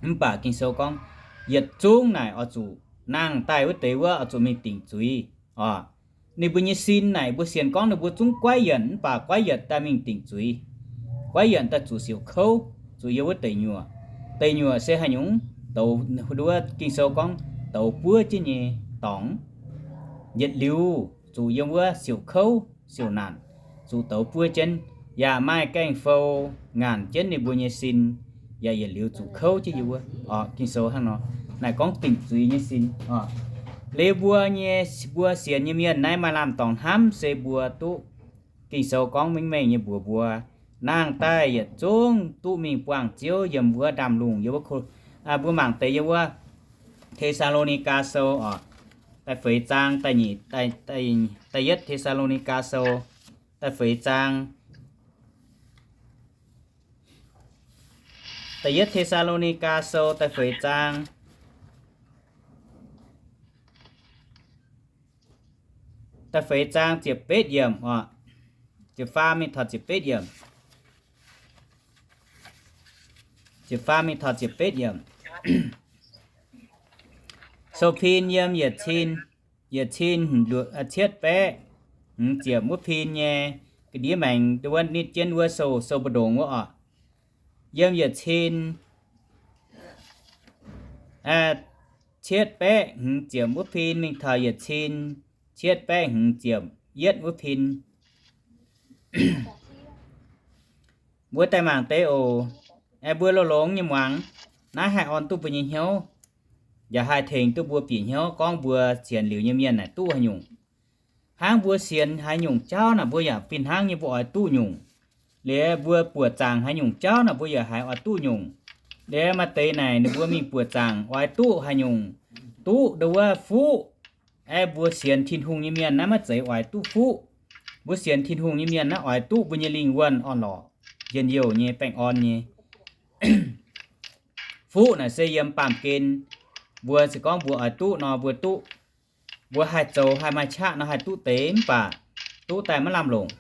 mv baac Ging-Sou gorngv yietc zungv naaic oix zuqc nangh daaih wuov deix wuov oix zuqc mingh dingc zuiz oc. Ninh mbuo nyei sin naaic mbuo sienx gorngv ninh mbuo zungv guaiv yienc, mv baac guaiv yienc daaih mingh dingc zuiz, guaiv yienc daaih zuqc siouc kouv, zuqc yiem wuov deic nyuoqc. Deic nyuoqc se haaix nyungc? Douz, nduov Ging-Sou gorngv douz buov jienv nyei dorngx. Yietc liuz zuqc yiem wuov siouc kouv siouc naanc, zuqc douz buov jienv, yaac maaih gaengh fou ngaanc jienv ninh mbuo nyei sin, yaac yietc liuz zuqc kouv jienv yiem wuov oc. Ging-Sou hnangv nor, naaic gorngv dingc zuiz nyei sin oc. Liuz mbuo nyei, mbuo sienx nyei mienh naaiv maaih lamh dorngx hnamv se mbuo duqv, Ging-Sou gorngv mengh mengh nyei mbuox mbuo, nangh daaih yietc zungv duqv mingh buangh Ziouv yiem wuov ndaamv-lungh yiem wuov ko, mbuo mangc deix yiem wuov Te^saa^lo^ni^gaa Sou oc, da'feix zaang, da'nyeic, da'yietv Te^saa^lo^ni^gaa Sou, da'feix zaang, da'yietv Te^saa^lo^ni^gaa Sou da'feix zaang, da'feix zaang ziepc betv yiemc oc. Ziepc faam mingh taux ziepc betv yiemc. Ziepc faam mingh taux ziepc betv yiemc. Sou-Pin yiem yietc cin, yietc cin cietv baeqv hmz ziepc wuov pin nyei, ga'ndiev maengx wuov nitv jienv wuov sou, sou mbu'ndongx wuov oc. Yiem yietc cin cietv baeqv hmz ziepc wuov pin mingh taux yietc cin cietv baeqv hmz ziepc yietv wuov pin. Mbuo daaih mangc deix oc. Aengx mbuo longx-longx nyei muangx, naaiv haih orn duqv mbuo nyei hnyouv, yaac haih tengx duqv mbuo bieqc hnyouv gorngv mbuo sienx liuz nyei mienh naaic duqv haaix nyungc. Hnangv mbuo sienx haaix nyungc jauv naaic mbuo yaac fih hnangv nyei mbuo oix duqv nyungc. Liuz mbuo buoqc zaangc haaix nyungc jauv naaic mbuo yaac haiz oix duqv nyungc. Liuz maaih deix naaic ninh mbuo mingh buoqc zaangc oix duqv haaix nyungc, duqv nduov wuov fuqv. Aeqv, mbuo sienx Tin-Hungh nyei mienh naaiv maiv zeiz oix duqv fuqv. Mbuo sienx Tin-Hungh nyei mienh naaiv oix duqv mbuo nyei lingh wuonh orn-lorqc, njien-youh nyei, baengh orn nyei. Fuqv naaic se yiem baamh gen, mbuo se gorngv mbuo oix duqv nor mbuo duqv. Mbuo haih zoux haih maaih qaqv nor haih duqv deix mv baac duqv daaih maiv lamh longc.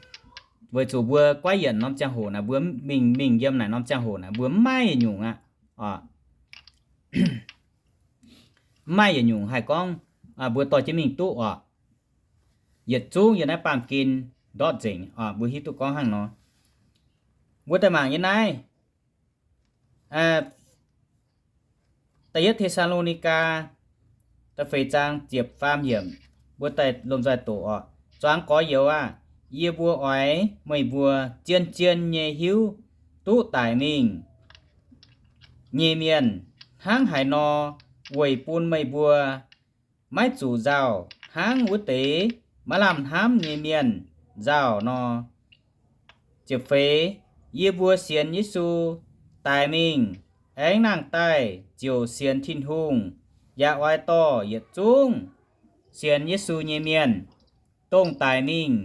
Weic zuqc mbuo guaiv yienc norm ziangh hoc naaic, mbuo mingh, mingh yiem naaic norm ziangh hoc naaic mbuo mv maaih yietc nyungc aqv. Mv maaih yietc nyungc haih gorngv mbuo dorh jienv mingh duqv oc. Yietc zungv yiem naaiv baamh gen ndortv nzengc oc. Mbuo hiuv duqv gorngv hnangv nor. Mbuo daaih mangc yiem naaiv da'yietv Te^saa^lo^ni^gaa da'feix zaang ziepc faam yiemc, mbuo daaih lomh nzoih doqc oc. Zuangx gorx-youz aah! Yie mbuo oix meih mbuo zien-zien nyei hiuv duqv daic mingh nyei mienh hnangv haaix nor, weic bun meih mbuo maiv zuqc nzauh hnangv wuov deix maiv lamh hnamv nyei mienh nzauh nor. Ziepc feix, yie mbuo sienx Yesu daic mingh, aengx nangh daaih ziouc sienx Tin-Hungh, yaac oix dorh yietc zungv sienx Yesu nyei mienh, dongh daic mingh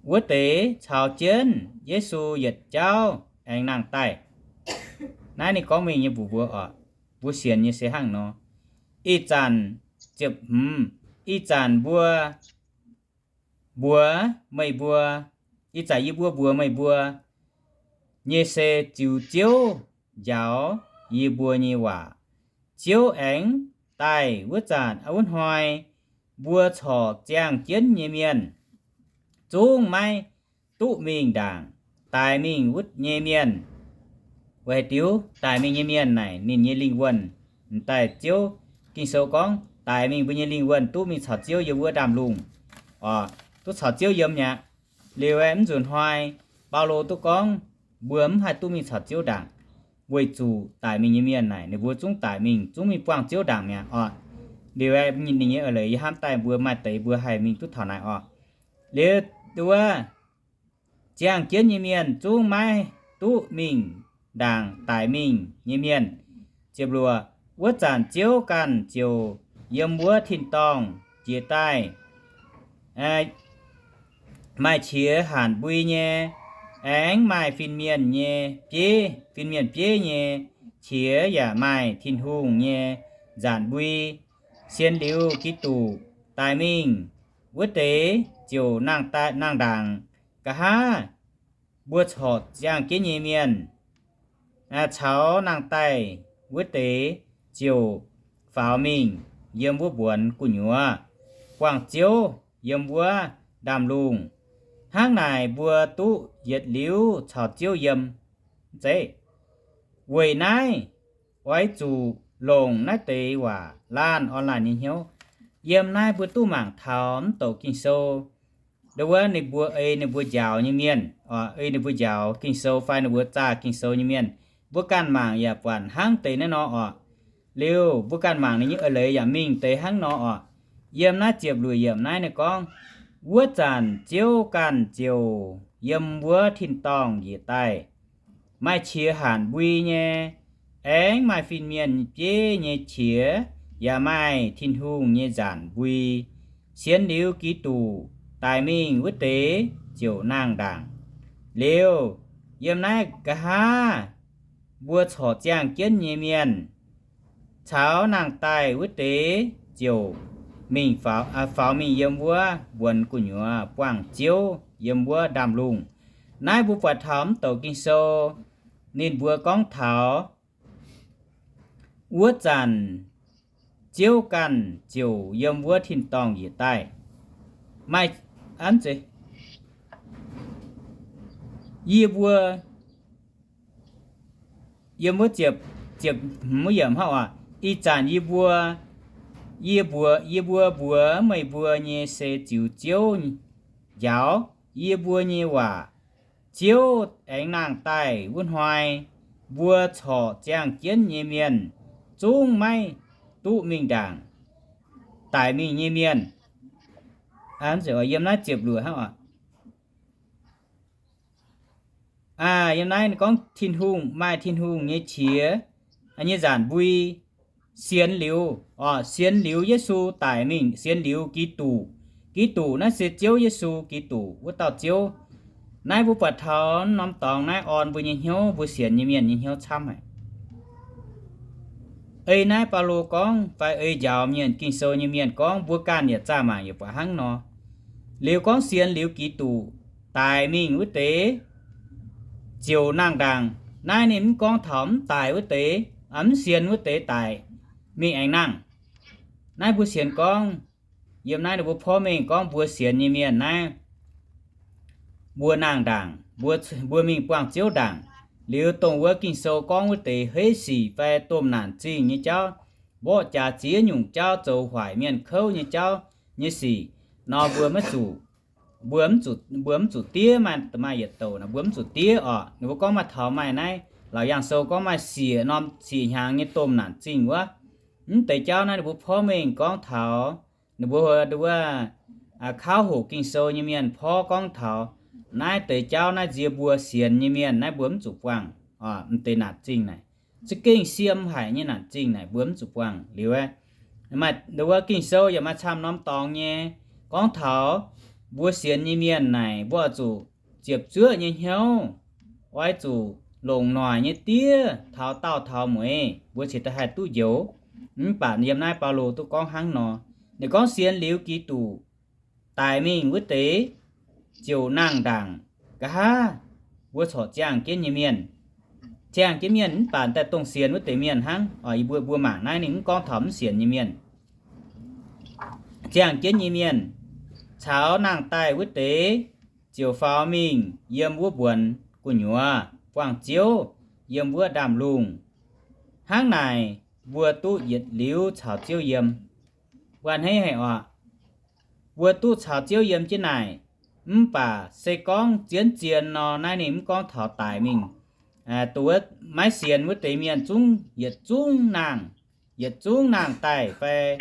wuov deix caux jienv Yesu yietc jauv aengx nangh daaih. Naaiv ninh gorngv mingh nyei mbuox mbuo oc, mbuo sienx nyei se hnangv nor. Ih zanc, ziepc hmz, ih zanc mbuo mbuox meih mbuo, ih zanc yie mbuo mbuox meih mbuo nyei se ziux Ziouv njaaux yie mbuo nyei waac. Ziouv aengx daaih wuov zanc, wuov hnoi mbuo corc ziangh jienv nyei mienh zungv maiv duqv mingh ndaangc. Daic mingh wuov nyei mienh, weic haaix diuc daic mingh nyei mienh naaic ninh nyei lingh wuonh m'daaih Ziouv. Ging-Sou gorngv daic mingh mbuo nyei lingh wuonh duqv mingh caux Ziouv yiem wuov ndaamv-lungh, oc, duqv caux Ziouv yiem mi'aqv. Liuz aeqv, mv nzunc hnoi Baulo duqv gorngv mbuo mv haih duqv mingh caux Ziouv ndaangc, weic zuqc daic mingh nyei mienh naaic ninh mbuo zungv daic mingh, zungv mingh buangh Ziouv ndaangc mi'aqv, oc. Liuz aeqv, ninh nyei eix leiz yie hnamv daaih mbuo maaih deix mbuo haih mingh duqv taux naaic, oc. Liuz wuov ziangh jienv nyei mienh zungv maiv duqv mingh ndaangc daic mingh nyei mienh. Ziepc luoqc, wuov zanc Ziouv ganh ziouc yiem wuov tin-dorngh jiex daaih, maaih qiex hanc mbui nyei, aengx maaih fin-mienh nyei bieiv, fin-mienh bieiv nyei qiex, yaac maaih Tin-Hungh nyei nzaanc mbui. Sienx liuz Giduc daic mingh wuov deix ziouc nangh ndaangc. Nqa'haav mbuo corc ziangh jienv nyei mienh caux nangh daaih wuov deix ziouc faaux mingh yiem wuov mbuonx gu'nyuoz buangh Ziouv yiem wuov ndaamv-lungh. Hnangv naaic mbuo duqv yietc liuz caux Ziouv yiem. Weic naaiv oix zuqc longc naaiv deix waac laanh online nyei hnyouv. Yiem naaiv mbuo duqv mangc taux mv douc Ging-Sou, ndo wuov ninh mbuo ei ninh mbuo njaaux nyei mienh, ei ninh mbuo njaaux Ging-Sou fai ninh mbuo zaah Ging-Sou nyei mienh, mbuo ganh mangc yaac buatc hnangv deix naaiv nor, oc. Liuz mbuo ganh mangc ninh nyei eix leiz yaac mingh deix hnangv nor, oc. Yiem naaiv ziepc luoqc yiemc naaiv ninh gorngv, wuov zanc Ziouv ganh ziouc yiem wuov tin-dorngh njiec daaih, maaih qiex hanc mbui nyei, aengx maaih fin-mienh bieiv nyei qiex, yaac maaih Tin-Hungh nyei nzaanc mbui. Sienx liuz Giduc daic mingh wuov deix ziouc nangh ndaangc. Liuz, yiem naaiv nqa'haav mbuo corc ziangh jienv nyei mienh caux nangh daaih wuov deix ziouc mingh faaux, faaux mingh yiem wuov mbuonx gu'nyuoz buangh Ziouv yiem wuov ndaamv-lungh. Naaiv mbuo buatc taux mv douc Ging-Sou ninh mbuo gorngv taux wuov zanc Ziouv ganh ziouc yiem wuov tin-dorngh njiec daaih. Maaih, yie mbuo, yiem wuov ziepc, ziepc hmz yiemc hnangv oc. Ih zanc yie mbuo, yie mbuo, yie mbuo mbuox meih mbuo nyei se ziux Ziouv njaaux yie mbuo nyei waac. Ziouv aengx nangh daaih wuov hnoi, mbuo corc ziangh jienv nyei mienh zungv maiv duqv mingh ndaangc. Daic mingh nyei mienh, yiem naaiv ziepc luoqc hnangv oc. Yiem naaiv gorngv Tin-Hungh, maaih Tin-Hungh nyei qiex, nyei nzaanc mbui. Sienx liuz, sienx liuz Yesu daic mingh, sienx liuz Giduc. Giduc naaiv se Ziouv Yesu Giduc wuov dauh Ziouv. Naaiv mbuo buatc taux norm dorngx naaiv orn mbuo nyei hnyouv, mbuo sienx nyei mienh nyei hnyouv camv haic. Ei naaiv Baulo gorngv fai ei njaaux mienh Ging-Sou nyei mienh gorngv, mbuo ganh yietc zaah mangc yietc buatc hnangv nor. Liuz gorngv sienx liuz Giduc daic mingh wuov deix ziouc nangh ndaangc. Naaiv ninh mv gorngv taux mv daic wuov deix, mv sienx wuov deix daic mingh aengx nangh. Naaiv mbuo sienx gorngv, yiem naaiv ninh mbuo porv mengh gorngv mbuo sienx nyei mienh naaiv, mbuo nangh ndaangc, mbuo, mbuo mingh buangh Ziouv ndaangc. Liuz dongh wuov Ging-Sou gorngv wuov deix heiv sic fai domh naanc zingh nyei jauv, mborqv jaax ziex nyungc jauv, zoux hoic mienh kouv nyei jauv nyei sic nor, mbuo maiv zuqc, mbuo mv zuqc, mbuo mv zuqc diev. Maaih, maaih yietc douc naaic mbuo mv zuqc diev oc. Ninh mbuo gorngv maaih taux maaih naaiv, Laauc Yaangh Sou gorngv maaih siec norm siec hnyangx nyei domh naanc zingh wuov. Mv deix jauv naaiv ninh mbuo porv mengh gorngv taux ninh mbuo wuov kauv hoqc Ging-Sou nyei mienh porv gorngv taux naaiv deix jauv naaiv nzie mbuo sienx nyei mienh naaiv mbuo mv zuqc buangh. Mv deix naanc zingh naaic za'gengh siem haic nyei naanc zingh naaic mbuo mv zuqc buangh liuz, maaih wuov Ging-Sou yaac maaih camv norm dorngx nyei gorngv taux mbuo sienx nyei mienh naaic mbuo oix zuqc ziepc zuoqv nyei hnyouv, oix zuqc longc noic nyei diev taux daauh taux mueiz mbuo cingx daaih haih duqv njoux. Mv baac yiem naaiv Baulo duqv gorngv hnangv nor. Ninh gorngv sienx liuz Giduc daic mingh wuov deix ziouc nangh ndaangc. Nqa'haav mbuo corc ziangh jienv nyei mienh, ziangh jienv mienh mv baac daaih dongh sienx wuov deix mienh hnangv. Oc, yie mbuo, mbuo mangc naaiv ninh mv gorngv taux mv sienx nyei mienh. Ziangh jienv nyei mienh caux nangh daaih wuov deix ziouc faaux mingh yiem wuov mbuonx gu'nyuoz buangh Ziouv yiem wuov ndaamv-lungh. Hnangv naaic mbuo duqv yietc liuz caux Ziouv yiem. Wuov hneiv haic oc. Mbuo duqv caux Ziouv yiem jienv naaic, mv baac se gorngv zien zien nor naaiv ninh mv gorngv taux daic mingh. Duqv maiv sienx wuov deix mienh zungv yietc zungv nangh, yietc zungv nangh daaih fai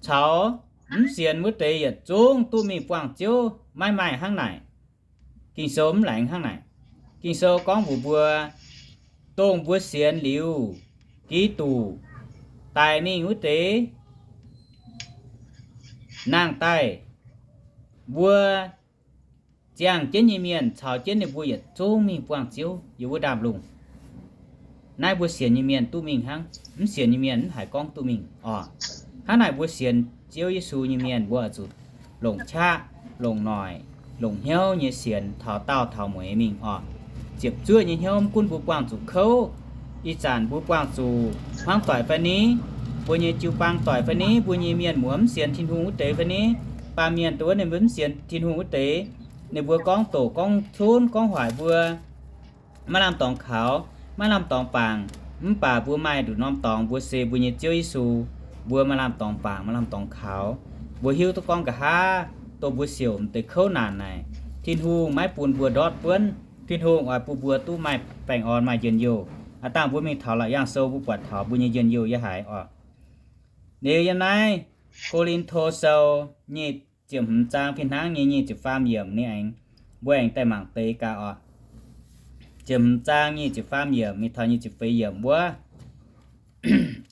caux mv sienx wuov deix yietc zungv duqv mingh buangh Ziouv, maiv maaih hnangv naaic. Ging-Sou mv laengz hnangv naaic. Ging-Sou gorngv mbuox mbuo, dongh mbuo sienx liuz Giduc daic mingh wuov deix nangh daaih, mbuo ziangh jienv nyei mienh caux jienv ninh mbuo yietc zungv mingh buangh Ziouv yiem wuov ndaamv-lungh. Naaiv mbuo sienx nyei mienh duqv mingh hnangv, mv sienx nyei mienh mv haiz gorngv duqv mingh oc. Hnangv naaic mbuo sienx Ziouv Yesu nyei mienh mbuo oix zuqc longc qaqv, longc noic, longc hnyouv nyei sienx taux daauh taux mueiz mingh oc. Ziepc zuoqv nyei hnyouv, mv gunv mbuo buangh zuqc kouv, ih zanc mbuo buangh zuqc hmuangv doic fai ni, mbuo nyei jiu-baang doic fai ni, mbuo nyei mienh muoz mv sienx Tin-Hungh wuov deix fai ni, baamh mienh dongh wuov ninh mbuo mv sienx Tin-Hungh wuov deix, ninh mbuo gorngv doqc gorngv cunv gorngv hoic mbuo, maiv lamh dorngx kaux, maiv lamh dorngx bangc, mv baac mbuo maaih nduqc norm dorngx, mbuo se mbuo nyei Ziouv Yesu, mbuo maaih lamh dorngx bangc, maaih lamh dorngx kaux. Mbuo hiuv duqv gorngv nqa'haav dongh mbuo siouc m'deix kouv naanc naaic, Tin-Hungh maiv bun mbuo ndortv buonv. Tin-Hungh oix bun mbuo duqv maaih baengh orn, maaih njien-youh. Aav dangh mbuo mingh taux Laauc Yaangh Sou mbuo buatc taux mbuo nyei njien-youh yaac haiz oc. Liuz yiem naaiv Ko^lin^to Sou nyic ziepc hmz zaang fih hnangv nyei nyic ziepc faam yiemc ninh aengx, mbuo aengx daaih mangc deix gaax oc. Ziepc hmz zaang nyic ziepc faam yiemc mingh taux nyic ziepc feix yiemc wuov,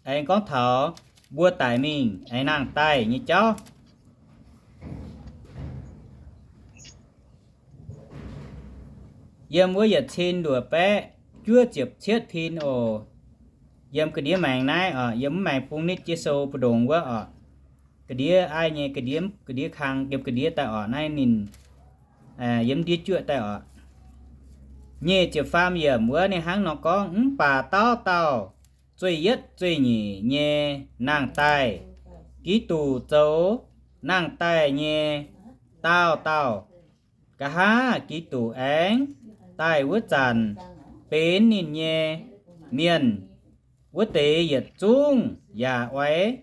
aengx gorngv taux mbuo daic mingh aengx nangh daaih nyei jauv. Yiem wuov yietc cin luoqc baeqv juov ziepc cietv pin oc. Yiem ga'ndiev maengx naaiv oc, yiem mv maengx bung nitv jiex sou mbu'ndongx wuov oc. Ga'ndiev aiv nyei, ga'ndiev, ga'ndiev kang, yiem ga'ndiev daaih oc, naaiv ninh yiem ndiev juoqv daaih oc. Nyic ziepc faam yiemc wuov ninh hnangv nor gorngv, mv baac dauh dauh zueih yietv zueih nyeic nyei nangh daaih. Giduc zoux nangh daaih nyei dauh dauh. Nqa'haav Giduc aengx daaih wuov zanc, benx ninh nyei mienh wuov deix yietc zungv yaac oix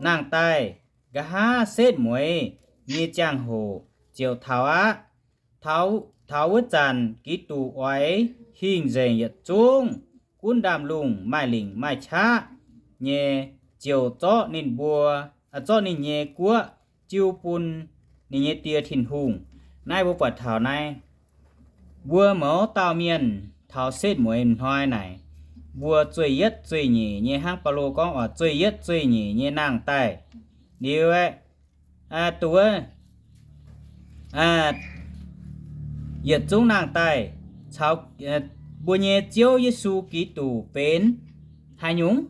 nangh daaih. Nqa'haav setv mueiz nyei ziangh hoc ziouc taux aqv. Taux wuov zanc Giduc oix hingh nzengc yietc zungv gunv ndaamv-lungh maaih lingc maaih qaqv nyei, ziouc zorqv ninh mbuo, zorqv ninh nyei guoqv jiu bun ninh nyei Die Tin-Hungh. Naaiv mbuo buatc taux naaiv, mbuo mouz dauh mienh taux setv mueiz hnoi naaic, mbuo zueih yietv zueih nyeic nyei, hnangv Baulo gorngv oc, zueih yietv zueih nyeic nyei nangh daaih. Liuz aeqv, duqv yietc zungv nangh daaih caux mbuo nyei Ziouv Yesu Giduc benx haaix nyungc?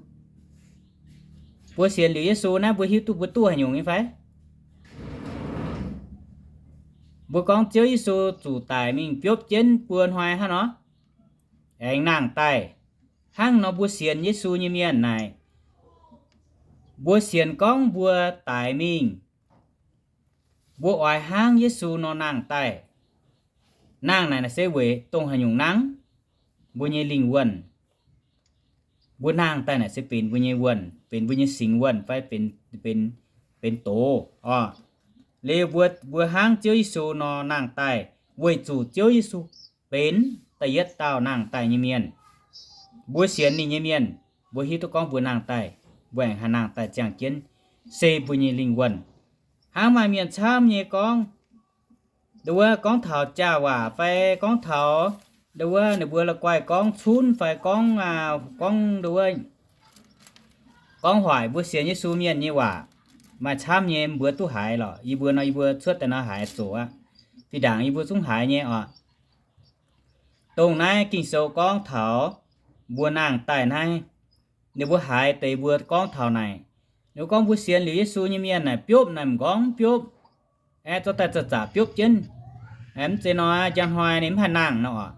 Mbuo sienx liuz Yesu naaiv mbuo hiuv duqv mbuo duqv haaix nyungc nyei fai? Mbuo gorngv Ziouv Yesu zuqc daic mingh biopv jienv buo hnoi hnangv nor, aengx nangh daaih. Hnangv nor mbuo sienx Yesu nyei mienh naaic, mbuo sienx gorngv mbuo daic mingh, mbuo oix hnangv Yesu nor nangh daaih. Nangh naaic naaic se weic dongh haaix nyungc nangh? Mbuo nyei lingh wuonh. mbuo nangh daaih naaic se benx mbuo nyei wuonh, benx mbuo nyei singx wuonh fai benx, benx, benx doz oc. Liuz mbuo, mbuo hnangv Ziouv Yesu nor nangh daaih weic zuqc Ziouv Yesu benx da'yietv dauh nangh daaih nyei mienh. Mbuo sienx ninh nyei mienh, mbuo hiuv duqv gorngv mbuo nangh daaih, mbuo aengx haih nangh daaih ziangh jienv, se mbuo nyei lingh wuonh. Hnangv maaih mienh camv nyei gorngv, nduov wuov gorngv taux jaa waac fai gorngv taux, nduov wuov ninh mbuo la'guaih gorngv cunv fai gorngv, gorngv nduov wuov, gorngv hoic mbuo sienx Yesu mienh nyei waac, maaih camv nyei, mbuo duqv haiz lorqc. Yie mbuo nor, yie mbuo cuotv daaih nor haiz zoqc aqv. Fih ndaangc yie mbuo zungv haiz nyei oc. Dongh naaiv Ging-Sou gorngv taux mbuo nangh daaih naaiv, ninh mbuo haiz deix mbuo gorngv taux naaic, ninh mbuo gorngv mbuo sienx liuz Yesu nyei mienh naaic biopv naaic m'nqorngv biopv, aeqv, zorqv daaih zaqc zaqc biopv jienv, mv zeiz nor, njang hnoi ninh mv haih nangh nor oc.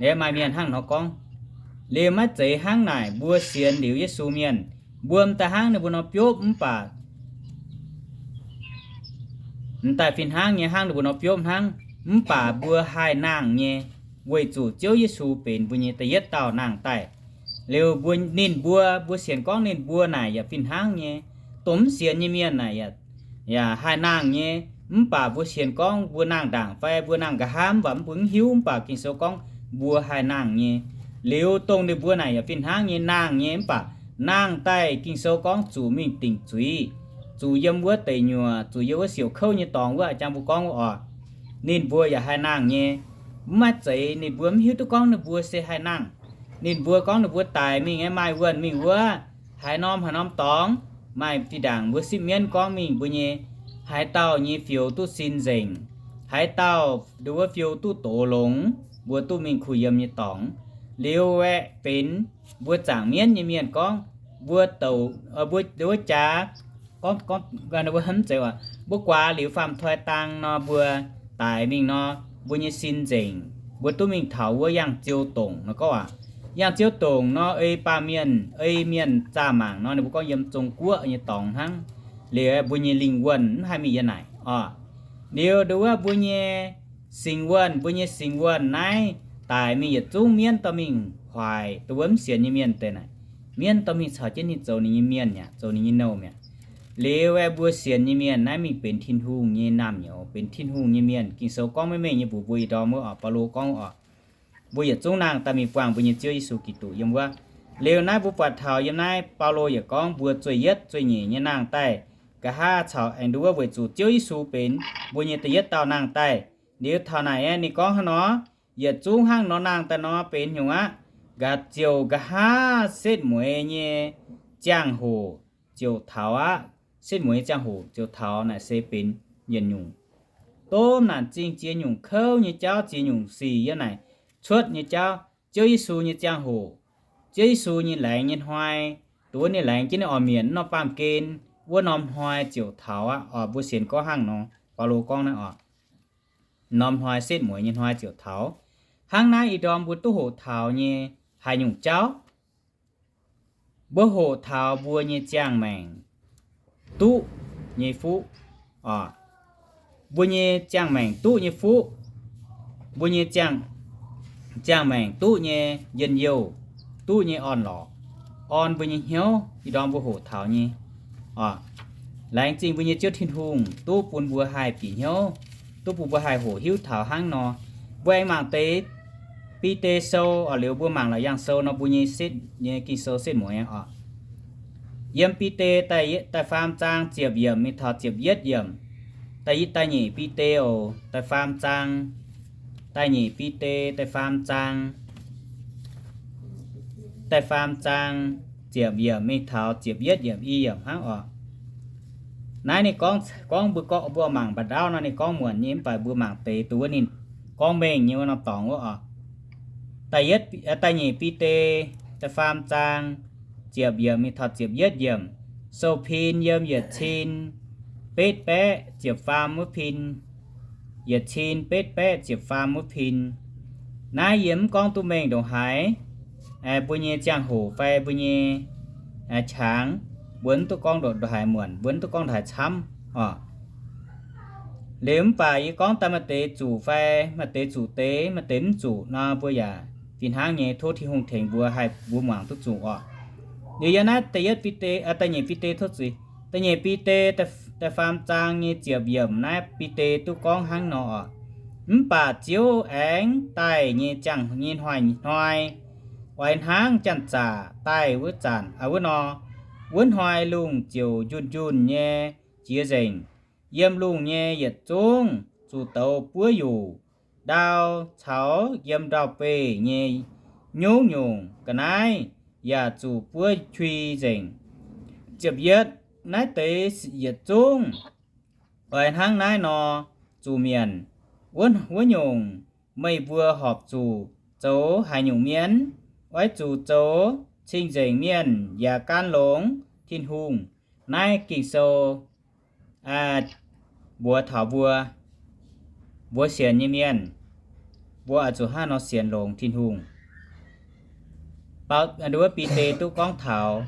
Liuz maaih mienh hnangv nor gorngv. Liuz maiv zeiz hnangv naaic, mbuo sienx liuz Yesu mienh, mbuo m'daaih hnangv ninh mbuo nor biopv mv baac m'daaih fih hnangv nyei hnangv ninh mbuo nor biopv hnangv, mv baac mbuo haih nangh nyei, weic zuqc Ziouv Yesu benx mbuo nyei da'yietv dauh nangh daaih. Liuz mbuo, ninh mbuo, mbuo sienx gorngv ninh mbuo naaic yaac fih hnangv nyei. Dongh mv sienx nyei mienh naaic yaac, yaac haih nangh nyei, mv baac mbuo sienx gorngv mbuo nangh ndaangc fai mbuo nangh nqa'haav mv baac mv, mbuo mv hiuv, mv baac Ging-Sou gorngv mbuo haih nangh nyei. Liuz dongh ninh mbuo naaic yaac fih hnangv nyei nangh nyei, mv baac nangh daaih Ging-Sou gorngv zuqc mingh dingc zuiz, zuqc yiem wuov deic nyuoqc, zuqc yiem wuov siouc kouv nyei dorngx wuov, jang mbuo gorngv wuov oc. Ninh mbuo yaac haih nangh nyei. Mv maaih zeiz ninh mbuo mv hiuv duqv gorngv ninh mbuo se haih nangh. Ninh mbuo gorngv ninh mbuo daic mingh aeqv, maaih wuonh mingh wuov, haaix norm haaix norm dorngx, maaih fih ndaangc mbuo sipv mienv gorngv mingh mbuo nyei, haaix dauh nyei fioux duqv sin nzengc, haaix dauh nduov wuov fioux duqv doz longx, mbuo duqv mingh kuh yiem nyei dorngx. Liuz aeqv, benx mbuo zaangc mienv nyei mienh gorngv, mbuo douc, mbuo nduov wuov jaax, gorngv, gorngv, mbuo hmz zeiz, mbuo guaax liuz faam-toi dang nor, mbuo daic mingh nor, mbuo nyei sin nzengc, mbuo duqv mingh taux wuov yangh ziou dongc nor gorngv aqv. Yangh ziou dongc nor, ei baamh mienh, ei mienh zaah mangc nor, ninh mbuo gorngv yiem Zong Guoqv nyei dorngx hnangv. Liuz mbuo nyei lingh wuonh mv haih mingh yiem naaic oc. Liuz nduov wuov mbuo nyei singx wuonh, mbuo nyei singx wuonh naaiv daic mingh yietc zungv mienv dorh mingh hoic, nduov wuov mv sienx nyei mienh deix naaic, mienv dorh mingh caux jienv ninh zoux ninh nyei mienh mi'aqv, zoux ninh nyei nouh mi'aqv. Liuz aeqv, mbuo sienx nyei mienh naaiv mingh benx Tin-Hungh nyei naamh nyouz, benx Tin-Hungh nyei mienh. Ging-Sou gorngv maiv mengh nyei mbuox mbuo ih ndorm wuov oc, Baulo gorngv oc, mbuo yietc zungv nangh daaih mingh buangh mbuo nyei Ziouv Yesu Giduc yiem wuov. Liuz naaiv mbuo buatc taux yiem naaiv Baulo yaac gorngv mbuo zueih yietv zueih nyeic nyei nangh daaih, nqa'haav caux aengx nduov wuov weic zuqc Ziouv Yesu benx mbuo nyei da'yietv dauh nangh daaih. Liuz taux naaic aeqv, ninh gorngv hnangv nor, yietc zungv hnangv nor nangh daaih nor benx nyungc aqv. Nqa'haav ziouc nqa'haav setv mueiz nyei ziangh hoc ziouc taux aqv. Setv mueiz nyei ziangh hoc ziouc taux naaic se benx yietc nyungc domh naanc zingh ziex nyungc kouv nyei jauv, ziex nyungc sic yiem naaic cuotv nyei jauv. Ziouv Yesu nyei ziangh hoc, Ziouv Yesu nyei laengz nyei hnoi, nduov wuov ninh laengz jienv ninh oix mietc norm baamh gen, wuov norm hnoi ziouc taux aqv oc. Mbuo sienx gorngv hnangv nor, Baulo gorngv naaiv oc, norm hnoi setv mueiz nyei hnoi ziouc taux. Hnangv naaiv ih ndorm mbuo duqv hoqc taux nyei haaix nyungc jauv? Mbuo hoqc taux mbuo nyei ziangh maengc duqv nyei fuqv oc. Mbuo nyei ziangh maengc duqv nyei fuqv, mbuo nyei ziangh, ziangh maengc duqv nyei njien-youh, duqv nyei orn-lorqc, orn mbuo nyei hnyouv, ih ndorm mbuo hoqc taux nyei oc. Laengz zingh mbuo nyei Ziouv Tin-Hungh duqv bun mbuo haih bieqc hnyouv, duqv bun mbuo haih hoqc hiuv taux hnangv nor. Mbuo aengx mangc deix Bide Sou oc. Liuz mbuo mangc Laauc Yaangh Sou nor, mbuo nyei setv nyei Ging-Sou setv mueiz oc. Yiem Bide da'faam zaang ziepc yiemc mingh taux ziepc yietv yiemc. Da'nyeic Bide oc, da'faam zaang, da'nyeic Bide da'faam zaang, da'faam zaang ziepc yiemc mingh taux ziepc yietv yiemc, i yiemc hnangv oc. Naaiv ninh gorngv, gorngv mbuo gorngv mbuo mangc mba'ndauv nor ninh gorngv muonc nyei, mv baac mbuo mangc deix duqv wuov ninh gorngv mengh nyei wuov norm dorngx wuov oc. Da'nyeic Bide da'faam zaang ziepc yiemc mingh taux ziepc yietv yiemc. Sou-pin yiem yietc cin betv baeqv ziepc faam wuov pin, yietc cin betv baeqv ziepc faam wuov pin. Naaiv yie mv gorngv duqv mengh ndongc haaix, mbuo nyei ziangh hoc fai mbuo nyei qangx, mbuo mv duqv gorngv ndongc haaix muonc, mbuo mv duqv gorngv ndongc haaix camv oc. Liuz mv baac yie gorngv daaih maaih deix zuqc fai maaih deix zuqc deix, maaih deix mv zuqc nor, mbuo yaac fih hnangv nyei tov Tin-Hungh tengx mbuo haih mbuo muangx duqv zuqc oc. Liuz yiem naaiv da'yietv Bide, da'nyeic Bide, tov zuiz, da'nyeic Bide da'faam zaang nyei ziepc yiemc naaiv, Bide duqv gorngv hnangv nor oc: Mv baac Ziouv aengx daaih nyei ziangh nyei hnoi-hnoi, oix hnangv janx-zaqc daaih wuov zanc, wuov nor, wuov hnoi lungh ziouc njunh njunh nyei jiex nzengc. Yiem lungh nyei yietc zungv zuqc douz buov yuqc, ndau caux yiem ndau-beih nyei nyungc-nyungc ga'naaiv yaac zuqc buov qui nzengc. Ziepc yietv, naaiv deix yietc zungv oix hnangv naaiv nor zuqc mienc. Wuov nyungc, meih mbuo horpc zuqc zoux haaix nyungc mienh? Oix zuqc zoux cing-nzengc mienh yaac gan longx Tin-Hungh. Naaiv Ging-Sou mbuox taux mbuo, mbuo sienx nyei mienh, mbuo oix zuqc hnangv nor sienx longx Tin-Hungh. Wuov Bide duqv gorngv taux,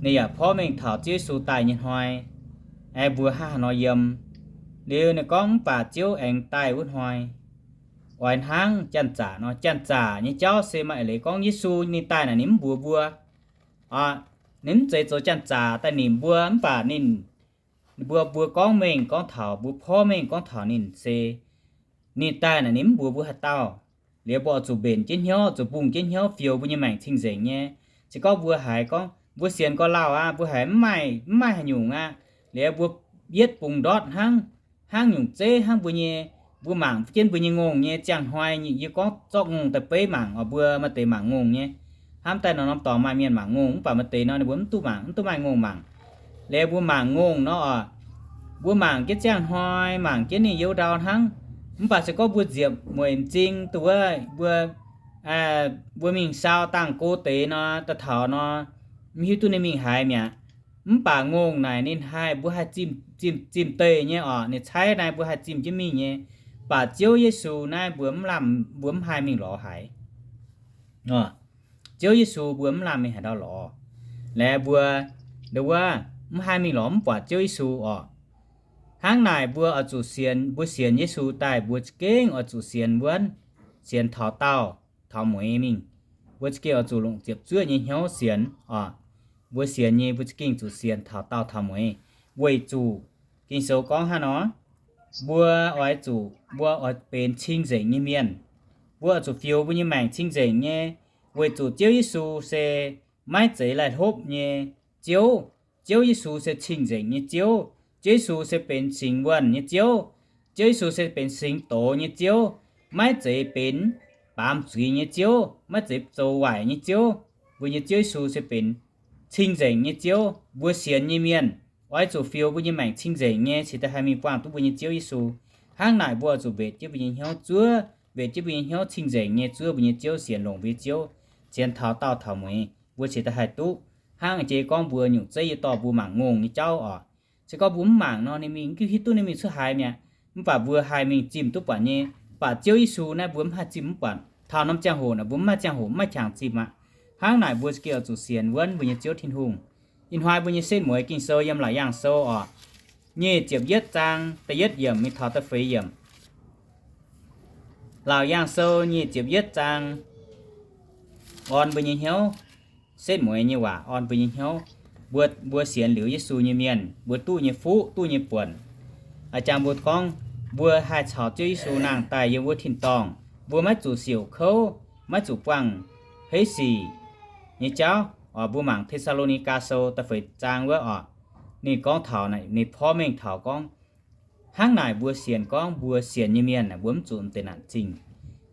ninh yaac porv mengh taux Ziouv Yesu daaih nyei hnoi, mbuo hnangv haaix nor yiem. Liuz ninh gorngv, mv baac Ziouv aengx daaih wuov hnoi, oix hnangv janx-zaqc nor. Janx-zaqc nyei jauv se maaih leiz gorngv Yesu ninh daaih naaic ninh mv mbuox mbuo, ninh mv zeiz zoux janx-zaqc daaih nimc mbuo, mv baac ninh, mbuo, mbuo gorngv mengh gorngv taux, mbuo porv mengh gorngv taux ninh se ninh daaih naaic ninh mv mbuox mbuo haaix dauh. Liuz mbuo oix zuqc mbenc jienv hnyouv, zuqc mbungh jienv hnyouv, fioux mbuo nyei maengc cing-nzengc nyei. Se gorngv mbuo haiz gorngv mbuo sienx gorx-lauh aqv, mbuo haiz mv maaih, mv maaih haaix nyungc aqv, liuz mbuo yietv bungx ndortv hnangv, hnangv nyungc zeiv hnangv mbuo nyei, mbuo mangc jienv mbuo nyei ngongh nyei ziangh hnoi, yie gorngv zorqv ngongh daaih beiv mangc oc, mbuo maaih deix mangc ngongh nyei. Hnamv daaih nor norm dorngx maaih mienh mangc ngongh, mv baac maaih deix nor ninh mbuo mv duqv mangc, mv duqv maaih ngongh mangc. Liuz mbuo mangc ngongh nor oc, mbuo mangc jienv ziangh hnoi, mangc jienv ninh youz ndau hnangv. Mv baac se gorngv mbuo nziepc mueic m'zing duqv wuov, mbuo, mbuo mingh sau dangh go deix nor, daaih taux nor, mv hiuv duqv ninh mingh haaix mi'aqv. Mv baac ngongh naaic ninh haih, mbuo haih zimh, zimh, zimh deix nyei oc. Ninh caaiv naaiv mbuo haih zimh jienv mingh nyei. Mv baac Ziouv Yesu naaiv mbuo mv lamh, mbuo mv haih mingh lorz haic. Ziouv Yesu mbuo mv lamh mingh haaix ndau lorz. Laengz mbuo, ndo wuov, mv haih mingh lorz mv buatc Ziouv Yesu oc. Hnangv naaic mbuo oix zuqc sienx, mbuo sienx Yesu daaih mbuo za'gengh oix zuqc sienx wuonv, sienx taux daauh taux mueiz mingh. Mbuo za'gengh oix zuqc longc ziepc zuoqv nyei hnyouv sienx oc. Mbuo sienx nyei mbuo za'gengh zuqc sienx taux daauh taux mueiz, weic zuqc Ging-Sou gorngv hnangv nor, mbuo oix zuqc, mbuo oix benx cing-nzengc nyei mienh. Mbuo oix zuqc fioux mbuo nyei maengc cing-nzengc nyei, weic zuqc Ziouv Yesu se maiv zeiz laih hlopv nyei Ziouv. Ziouv Yesu se cing-nzengc nyei Ziouv. Ziouv Yesu se benx singx wuonh nyei Ziouv. Ziouv Yesu se benx singx doz nyei Ziouv, maiv zeiz benx baamz zuiz nyei Ziouv, maiv zeiz zoux waaic nyei Ziouv. Mbuo nyei Ziouv Yesu se benx cing-nzengc nyei Ziouv. Mbuo sienx nyei mienh oix zuqc fioux mbuo nyei maengc cing-nzengc nyei cingx daaih haih mingh buangh duqv mbuo nyei Ziouv Yesu. Hnangv naaic mbuo oix zuqc mbenc jienv mbuo nyei hnyouv zuov, mbenc jienv mbuo nyei hnyouv cing-nzengc nyei zuov mbuo nyei Ziouv, sienx longc mbuo nyei Ziouv, sienx taux daauh taux mueiz, mbuo cingx daaih haih duqv. Hnangv jiex gorngv mbuo nyungc zeiv yie dorh mbuo mangc ngongh nyei jauv oc. Se gorngv mbuo mv mangc nor, ninh mingh mv hiuv duqv ninh mingh cuotv haaix mi'aqv. Mv baac mbuo haih mingh zimh duqv buatc nyei. Mv baac Ziouv Yesu naaiv mbuo mv haih zimh mv buatc. Taux norm ziangh hoc naaic mbuo mv maaih ziangh hoc, mv maaih qangx zimh aqv. Hnangv naaic mbuo za'gengh oix zuqc sienx wuonv mbuo nyei Ziouv Tin-Hungh. Ih hnoi mbuo nyei setv mueiz Ging-Sou yiem Laauc Yaangh Sou oc, nyic ziepc yietv zaang da'yietv yiemc mingh taux da'feix yiemc. Laauc Yaangh Sou nyic ziepc yietv zaang orn mbuo nyei hnyouv. Setv mueiz nyei waac orn mbuo nyei hnyouv. Mbuo, mbuo sienx liuz Yesu nyei mienh, mbuo duqv nyei fuqv, duqv nyei buonc, a'jang mbuo gorngv mbuo haih caux Ziouv Yesu nangh daaih yiem wuov tin-dorngh. Mbuo maiv zuqc siouc kouv, maiv zuqc buangh heiv sic nyei jauv. Oc, mbuo mangc Te^saa^lo^ni^gaa Sou da'feix zaang wuov oc, ninh gorngv taux, ninh porv mengh taux gorngv, hnangv naaic mbuo sienx, gorngv mbuo sienx nyei mienh aah, mbuo mv zuqc m'deix naanc zingh.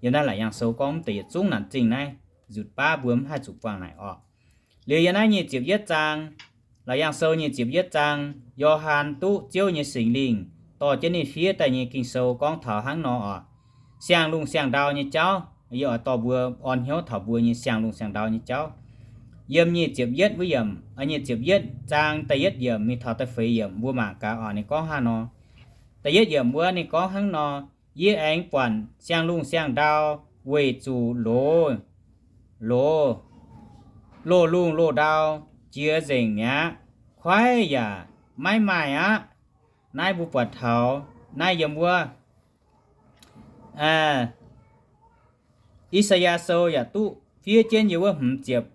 Yiem naaiv Laauc Yaangh Sou gorngv m'deix yietc zungv naanc zingh naaiv, nzutc baav mbuo mv haih zuqc buangh naaic oc. Liuz yiem naaiv nyic ziepc yietv zaang, Laauc Yaangh Sou nyic ziepc yietv zaang, Yo^han duqv Ziouv nyei Singx Lingh dorh jienv ninh fiev daaih nyei Ging-Sou gorngv taux hnangv nor oc. Siang-lungh siang-ndau nyei jauv, yie oix dorh mbuo orn hnyouv taux mbuo nyei siang-lungh siang-ndau nyei jauv. Yiem nyic ziepc yietv wuov yiemc, nyic ziepc yietv zaang da'yietv yiemc mingh taux da'feix yiemc mbuo mangc gaax oc, ninh gorngv hnangv nor. Da'yietv yiemc wuov ninh gorngv hnangv nor, Yie aengx buatc siang-lungh siang-ndau weic zuqc loz, loz, loz-lungh loz-ndau jiex nzengc mi'aqv. Kuaaiv yaac maiv maaih aqv. Naaiv mbuo buatc taux naaiv yiem wuov I^saa^yaa Sou yaac duqv fiev jienv yiem wuov hmz ziepc,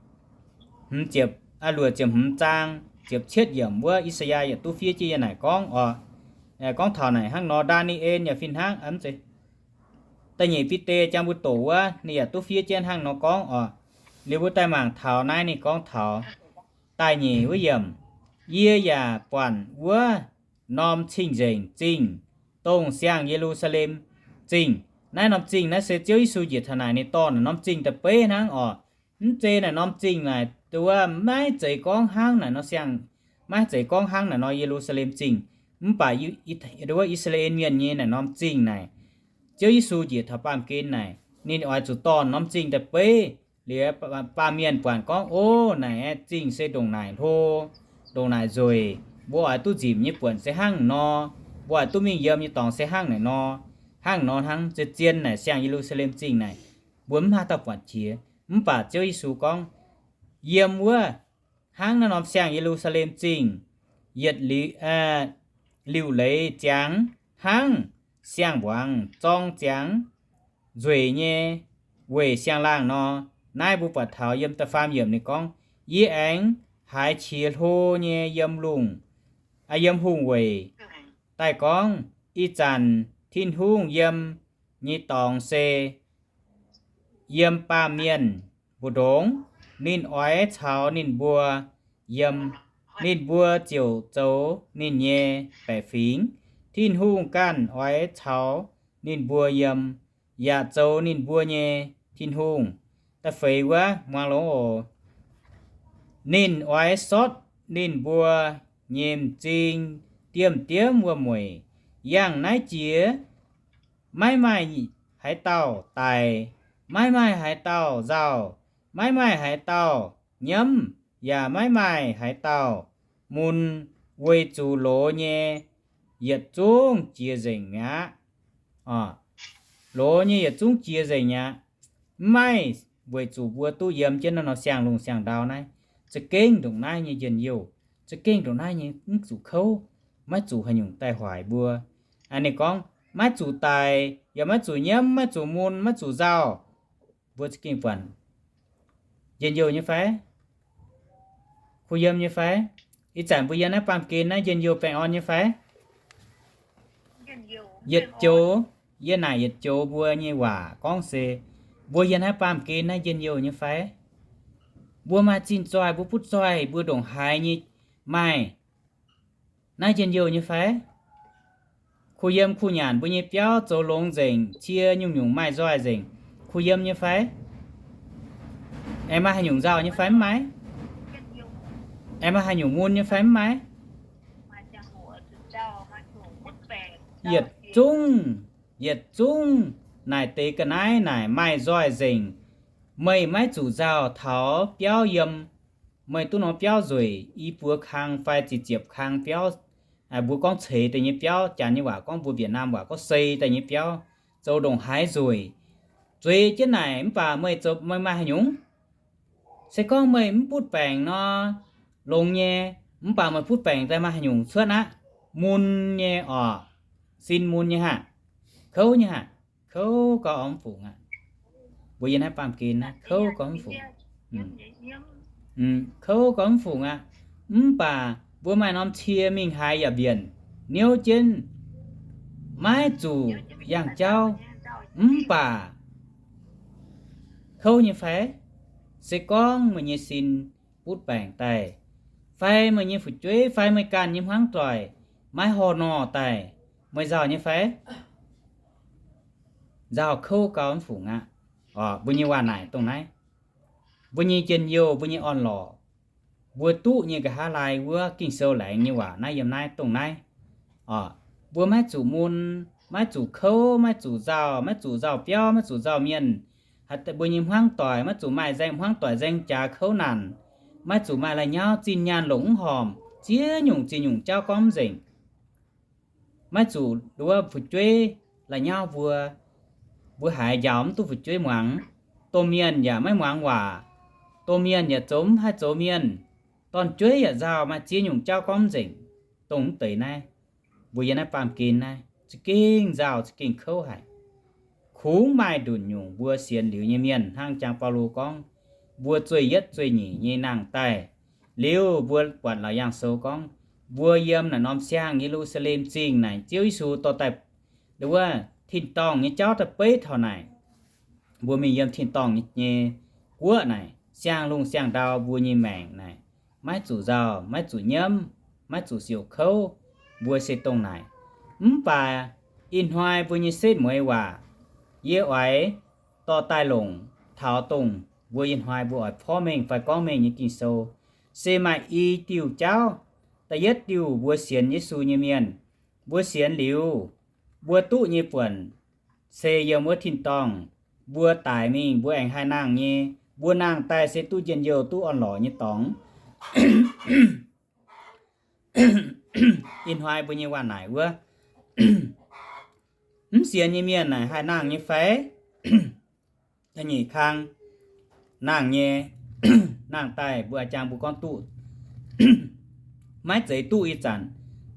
hmz ziepc luoqc ziepc hmz zaang ziepc cietv yiemc wuov, I^saa^yaa yaac duqv fiev jienv yiem naaic gorngv oc. Gorngv taux naaic hnangv nor, Ndaa^ni^en yaac fih hnangv, da'nyeic Bide jang mbuo doqc wuov, ninh yaac duqv fiev jienv hnangv nor gorngv oc. Liuz mbuo daaih mangc taux naaiv ninh gorngv taux da'nyeic wuov yiemc, Yie yaac buatc wuov norm cing-nzengc zingh, dongh siang-Ye^lu^saa^lem Zingh. Naaiv norm zingh naaiv se Ziouv Yesu njiec taux naaic ninh dorh naaic norm zingh da'beiv hnangv oc. Mv zeiz naaic norm zingh naaic wuov maiv zeiz gorngv hnangv naaic nor siang, maiv zeiz gorngv hnangv naaic nor Ye^lu^saa^lem Zingh. Mv baac wuov I^saa^laa^en Mienh nyei naaic norm zingh naaic, Ziouv Yesu njiec taux baamh gen naaic ninh oix zuqc dorh norm zingh da'beiv. Liuz baamh mienh buatc gorngv, Ov, naaic zingh se ndongc naaic hlo, ndongc naaic nzueic, mbuo oix duqv nzipc nyei buonc se hnangv nor, mbuo oix duqv mingh yiem nyei dorngx se hnangv naaic nor. Hnangv nor hnangv, zien-zien naaic siang-Ye^lu^saa^lem Zingh naaic mbuo mv maaih dauh buatc jiex. Mv baac Ziouv Yesu gorngv, Yiem wuov hnangv naaiv norm siang-Ye^lu^saa^lem Zingh yietc liuc leiz ziangx hnangv siang-mbuangz zorng ziangx nzueic nyei weic siang-laangh nor. Naaiv mbuo buatc taux yiem da'faam yiemc ninh gorngv, Yie aengx haiz qiex hlo nyei yiem lungh, yiem hungh weic daaih gorngv, Ih zanc Tin-Hungh yiem nyei dorngx se yiem baamh mienh mbu'ndongx. Ninh oix caux ninh mbuo yiem, ninh mbuo ziouc zoux ninh nyei baeqc fingx. Tin-Hungh ganh oix caux ninh mbuo yiem, yaac zoux ninh mbuo nyei Tin-Hungh. Da'feix wuov muangx longx oc. Ninh oix sortv ninh mbuo nyei m'zing diemv-diemv wuom-mueic. Yangh naaiv jiex maiv maaih haaix dauh daic, maiv maaih haaix dauh nzauh, maiv maaih haaix dauh nyiemv, yaac maiv maaih haaix dauh mun, weic zuqc loz nyei yietc zungv jiex nzengc mi'aqv. Loz nyei yietc zungv jiex nzengc mi'aqv. Mv maaih weic zuqc mbuo duqv yiem jienv naaiv nor siang-lungh siang-ndau naaiv. Za'gengh ndongc naaiv nyei njien-youh, za'gengh ndongc naaiv nyei mv zuqc kouv, maiv zuqc haaix nyungc daaih hoic mbuo. Ninh gorngv maiv zuqc daic, yaac maiv zuqc nyiemv, maiv zuqc mun, maiv zuqc nzauh. Mbuo za'gengh buatc njien-youh nyei fai? Kuh yiem nyei fai? Ih zanc mbuo yiem naaiv baamh gen naaiv njien-youh baengh orn nyei fai? Yietc joux, yie naaic yietc joux mbuo nyei waac gorngv se, mbuo yiem naaiv baamh gen naaiv njien-youh nyei fai? Mbuo maaih zinh zoih mbuo butv zoih mbuo ndongc haaix nyei maaih naaiv njien-youh nyei fai? Kuh yiem kuh nyanc mbuo nyei biauv zoux longx nzengc, cie nyungc-nyungc maaih nzoih nzengc, kuh yiem nyei fai? Aengx maaih haaix nyungc nzauh nyei fai? Mv maaih. Aengx maaih haaix nyungc mun nyei fai? Mv maaih. Yietc zungv, yietc zungv naaic deix ga'naaiv naaic maaih nzoih nzengc. Meih maiv zuqc nzauh taux biauv yiem. Meih duqv norm biauv nzueic, i buo kang fai ziepc ziepc kang biauv, mbuo gorngv ceix deix nyei biauv, Janx nyei waac gorngv, mbuo Việt Nam waac gorngv sei daaih nyei biauv, zoux ndongc haaix nzueic, zueiz jienv naaic, mv baac meih zoux, meih maaih haaix nyungc? Se gorngv meih mv butv baengc nor, longx nyei. Mv baac meih butv baengc daaih maaih haaix nyungc cuotv aqv? Mun nyei oc. Sin mun nyei haah? Kouv nyei haah? Kouv gau mv fungc aqv. Mbuo yiem naaiv baamh gen naaiv kouv gau mv fungc. Kouv gau mv fungc aqv. Mv baac mbuo maaih norm cie mingh haaix yaac mbienc, niouv jienv, maiv zuqc yangh jauv. Mv baac kouv nyei fai? Se gorngv meih nyei sin butv baengc daaih, fai meih nyei fu'jueiv fai meih ganh nyei hmuangv doic maiv horh nor daaih, meih nzauh nyei fai? Nzauh kouv gau mv fungc aqv. Mbuo nyei waac naaic dongh naaiv. Mbuo nyei njien-youh, mbuo nyei orn-lorqc, mbuo duqv nyei nqa'haav laai wuov Ging-Sou laengz nyei waac naaiv yiem naaiv dongh naaiv. Mbuo maiv zuqc mun, maiv zuqc kouv, maiv zuqc nzauh, maiv zuqc nzauh biauv, maiv zuqc nzauh mienh. Haaix mbuo nyei hmuangv doic maiv zuqc maaih nzaeng, hmuangv doic nzaeng jaax kouv naanc, maiv zuqc maaih la'nyauv zinh nyaanh longc mv horpc, ziex nyungc ziex nyungc jauv gorngv mv nzengc. Maiv zuqc nduov fu'jueiv la'nyauv mbuo, mbuo haiz njaaux mv duqv fu'jueiv muangx. Domh mienh yaac maiv muangx waac. Domh mienh yaac zoux mv haih zoux mienh. Dorn-jueiv yaac nzauh, maaih ziex nyungc jauv gorngv mv nzengc. Dongh mv deix naaiv, mbuo yiem naaiv baamh gen naaiv za'gengh nzauh za'gengh kouv haic. Kungx maaih nduqc nyungc mbuo sienx liuz nyei mienh hnangv jang Baulo gorngv, mbuo zueih yietv zueih nyeic nyei nangh daaih Liuz mbuo buatc Laauc Yaangh Sou gorngv, mbuo yiem naaic norm siang, Ye^lu^saa^lem Zingh naaic, Ziouv Yesu dorh daaih wuov tin-dorngh nyei jauv daaih beiv taux naaic. Mbuo mingh yiem tin-dorngh nyei guoqv naaic, siang-lungh siang-ndau mbuo nyei maengc naaic, maiv zuqc nzauh, maiv zuqc nyiemv, maiv zuqc siouc kouv. Mbuo se dongh naaic. Mv baac ih hnoi mbuo nyei setv mueiz waac, yie oix dorh daaih longc taux dongh mbuo ih hnoi mbuo oix porv mengh fai gorngv mengh nyei Ging-Sou, se maaih i diuh jauv. Da'yietv diuh, mbuo sienx Yesu nyei mienh, mbuo sienx liuz, mbuo duqv nyei buonc se yiem wuov tin-dorngh. Mbuo daic mingh, mbuo aengx haih nangh nyei. Mbuo nangh daaih se duqv njien-youh, duqv orn-lorqc nyei dorngx. Ih hnoi mbuo nyei waac naaic wuov, mv sienx nyei mienh naaic haih nangh nyei fai? Da'nyeic kang, nangh nyei. Nangh daaih mbuo a'jang mbuo gorngv duqv, maiv zeiz duqv ih zanc,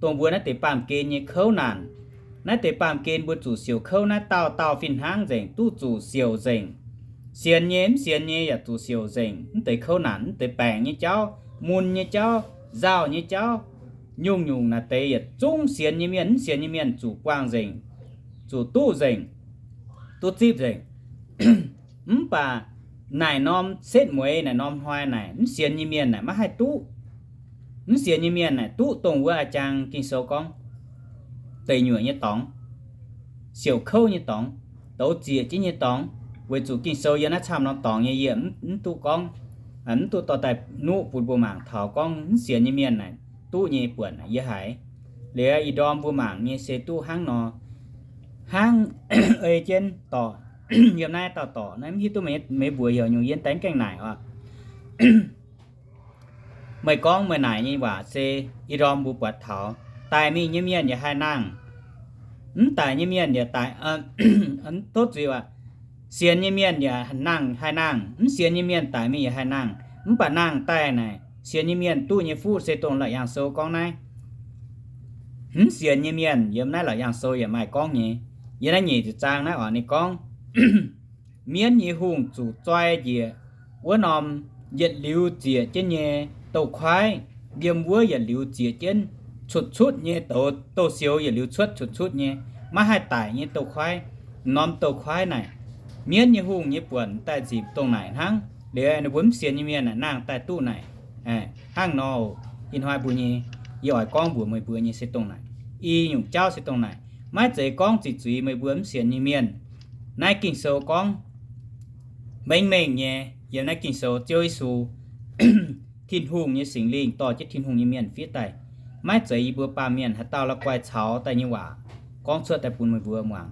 dongh mbuo naaiv deix baamh gen nyei kouv naanc. Naaiv deix baamh gen mbuo zuqc siouc kouv naaiv dauh dauh fih hnangv nzengc, duqv zuqc siouc nzengc. Sienx nyei mv sienx nyei yaac zuqc siouc nzengc. Mv deix kouv naanc, mv deix baengc nyei jauv, mun nyei jauv, nzauh nyei jauv, nyungc-nyungc naaic deix yietc zungv sienx nyei mienh mv sienx nyei mienh zuqc buangh nzengc, zuqc duqv nzengc, duqv zipv nzengc. Mv baac naaic norm setv mueiz, naaic norm hnoi naaic, mv sienx nyei mienh naaic maiv haih duqv. Mv sienx nyei mienh naaic duqv dongh wuov a'jang Ging-Sou gorngv, deic nyuoqc nyei dorngx, siouc kouv nyei dorngx, douz zieqc jienv nyei dorngx, weic zuqc Ging-Sou yiem naaiv camv norm dorngx nyei yie mv duqv gorngv, mv duqv dorh daaih nuqv bun mbuo mangc taux gorngv mv sienx nyei mienh naaic duqv nyei buonc yie haiz. Liuz ih ndorm mbuo mangc nyei se duqv hnangv nor, hnangv ei jienv dorc, yiem naaiv dauh dorc naaiv mv hiuv duqv meih mbuox heuc nyungc, yie daaih gaengh naaic oc. Meih gorngv meih naaic nyei waac se ih ndorm mbuo buatc taux daic mingh nyei mienh yaac haih nangh, mv daic nyei mienh yaac daic, tov zuiz aac, sienx nyei mienh yaac nangh, haih nangh, mv sienx nyei mienh daic mingh yaac haih nangh. Mv baac nangh daaih naaic sienx nyei mienh duqv nyei fuqv se dongh Laauc Yaangh Sou gorngv naaiv. Mv sienx nyei mienh yiem naaiv Laauc Yaangh Sou yaac maaih gorngv nyei. Yiem naaiv nyeic ziepc zaang naaiv oc, ninh gorngv, mienv nyei hungh zuqc zoi njiec wuov norm yietc liuz zieqc jienv nyei douz-koiv, yiem wuov yietc liuz zieqc jienv cutv-cutv nyei douz, douz-sioux yietc liuz cuotv cutv-cutv nyei, maiv haih daic nyei douz-koiv. Norm douz-koiv naaic, mienv nyei hungh nyei buonc daaih nzipc dongh naaic hnangv. Liuz ninh mbuo mv sienx nyei mienh naaic nangh daaih duqv naaic. Hnangv nor, ih hnoi mbuo nyei, yie oix gorngv mbuox meih mbuo nyei se dongh naaic. I nyungc jauv se dongh naaic. Maiv zeiz gorngv ziqc zuiz meih mbuo mv sienx nyei mienh. Naaiv Ging-Sou gorngv mengh mengh nyei, yiem naaiv Ging-Sou Ziouv Yesu, Tin-Hungh nyei Singx Lingh dorh jienv Tin-Hungh nyei mienh fiev daaih. Maiv zeiz yie mbuo baamh mienh haaix dauh la'guaih caux daaih nyei waac gorngv cuotv daaih bun meih mbuo muangx.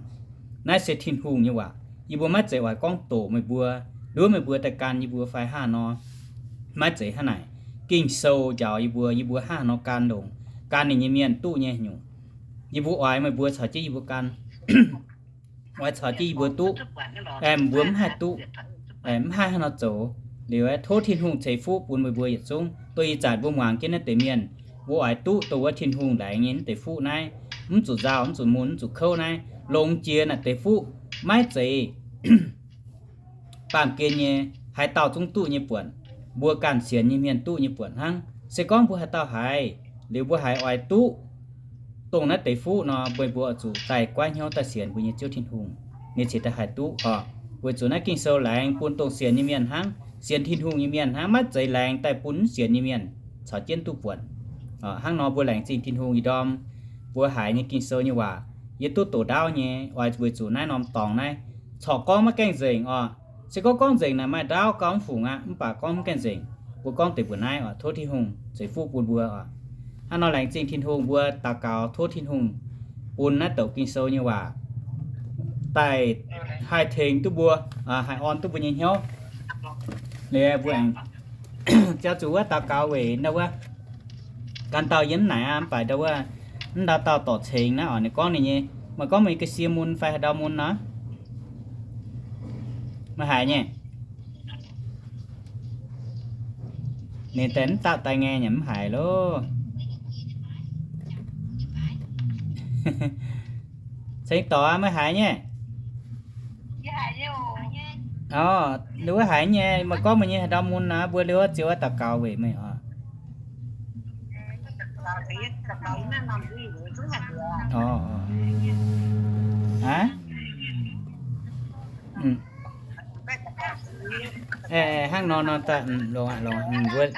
Naaiv se Tin-Hungh nyei waac. Yie mbuo maiv zeiz oix gorngv doqc meih mbuo, nduov meih mbuo daaih gan yie mbuo fai hnangv nor. Maiv zeiz hnangv naaic. Ging-Sou njaaux yie mbuo, yie mbuo hnangv nor gan longx, gan ninh nyei mienh duqv nyei nyungc. Yie mbuo oix meih mbuo caux jienv yie mbuo gan, oix caux jienv yie mbuo duqv, mbuo mv haih duqv, mv haih hnangv nor zoux. Liuz tov Tin-Hungh ceix fuqv bun meih mbuo yietc zungv. Dongh ih zanc mbuo muangx jienv naaiv deix mienh, mbuo oix duqv dongh wuov Tin-Hungh laengz nyei naaiv deix fuqv naaiv, mv zuqc nzauh, mv zuqc mun, mv zuqc kouv naaiv, longx jiex naaiv deix fuqv. Maiv zeiz baamh gen nyei, haaix dauh zungv duqv nyei buonc. Mbuo ganh sienx nyei mienh duqv nyei buonc hnangv. Se gorngv mbuo haaix dauh haiz, liuz mbuo haiz oix duqv dongh naaiv deix fuqv nor, meih mbuo zuqc daaih goiv hnyouv daaih sienx mbuo nyei Ziouv Tin-Hungh, ninh cingx daaih haih duqv oc. Weic zuqc naaiv Ging-Sou laengz bun dongh sienx nyei mienh hnangv, sienx Tin-Hungh nyei mienh hnangv, maiv zeiz laengz daaih bun mv sienx nyei mienh caux jienv duqv buonc. Hnangv nor mbuo laengz zingh Tin-Hungh ih ndorm mbuo haiz nyei Ging-Sou nyei waac, yie duqv doqc ndaauv nyei, oix weic zuqc naaiv norm dorngx naaiv corc gorngv maiv gaengh nzengc oc. Se gorngv gorngv nzengc naaic maaih ndaauv gauh mv fungc aqv, mv baac gorngv mv gaengh nzengc. Mbuo gorngv deix mbuo naaiv oc, tov Tin-Hungh ceix fuqv bun mbuo oc. Hnangv nor laengz zingh Tin-Hungh, mbuo daux gaux tov Tin-Hungh bun naaiv douc Ging-Sou nyei waac daaih haih tengx duqv mbuo, haih orn duqv mbuo nyei hnyouv. Liuz mbuo aengx ziaux zuqc wuov daux gaux weic ndau wuov, gan dauh yiem naaic aqv, mv baac ndau wuov, mv ndau dauh dorc cengx naaiv oc, ninh gorngv ninh nyei, meih gorngv meih ga'sie mun fai haaix ndau mun nor? Meih haiz nyei? Ninh daaih mv dapv daaih ngae nyei, mv haiz loh. Ceng dorc aqv, meih haiz nyei? Orqv, liuz wuov haiz nyei, meih gorngv meih nyei haaix ndau mun nor, mbuo liuz wuov ziouc wuov daux gaux weic meih oc. Aa, hnangv nor nor, longx, longx,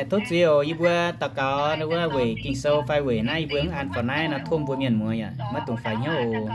tov zuiz oc. Yie mbuo daux gaux wuov weic Ging-Sou fai weic naaiv yie mbuo hnangv an faaux naaiv nor, tov mbuo mienh muoz yaac maiv dungx faix hnyouv oc.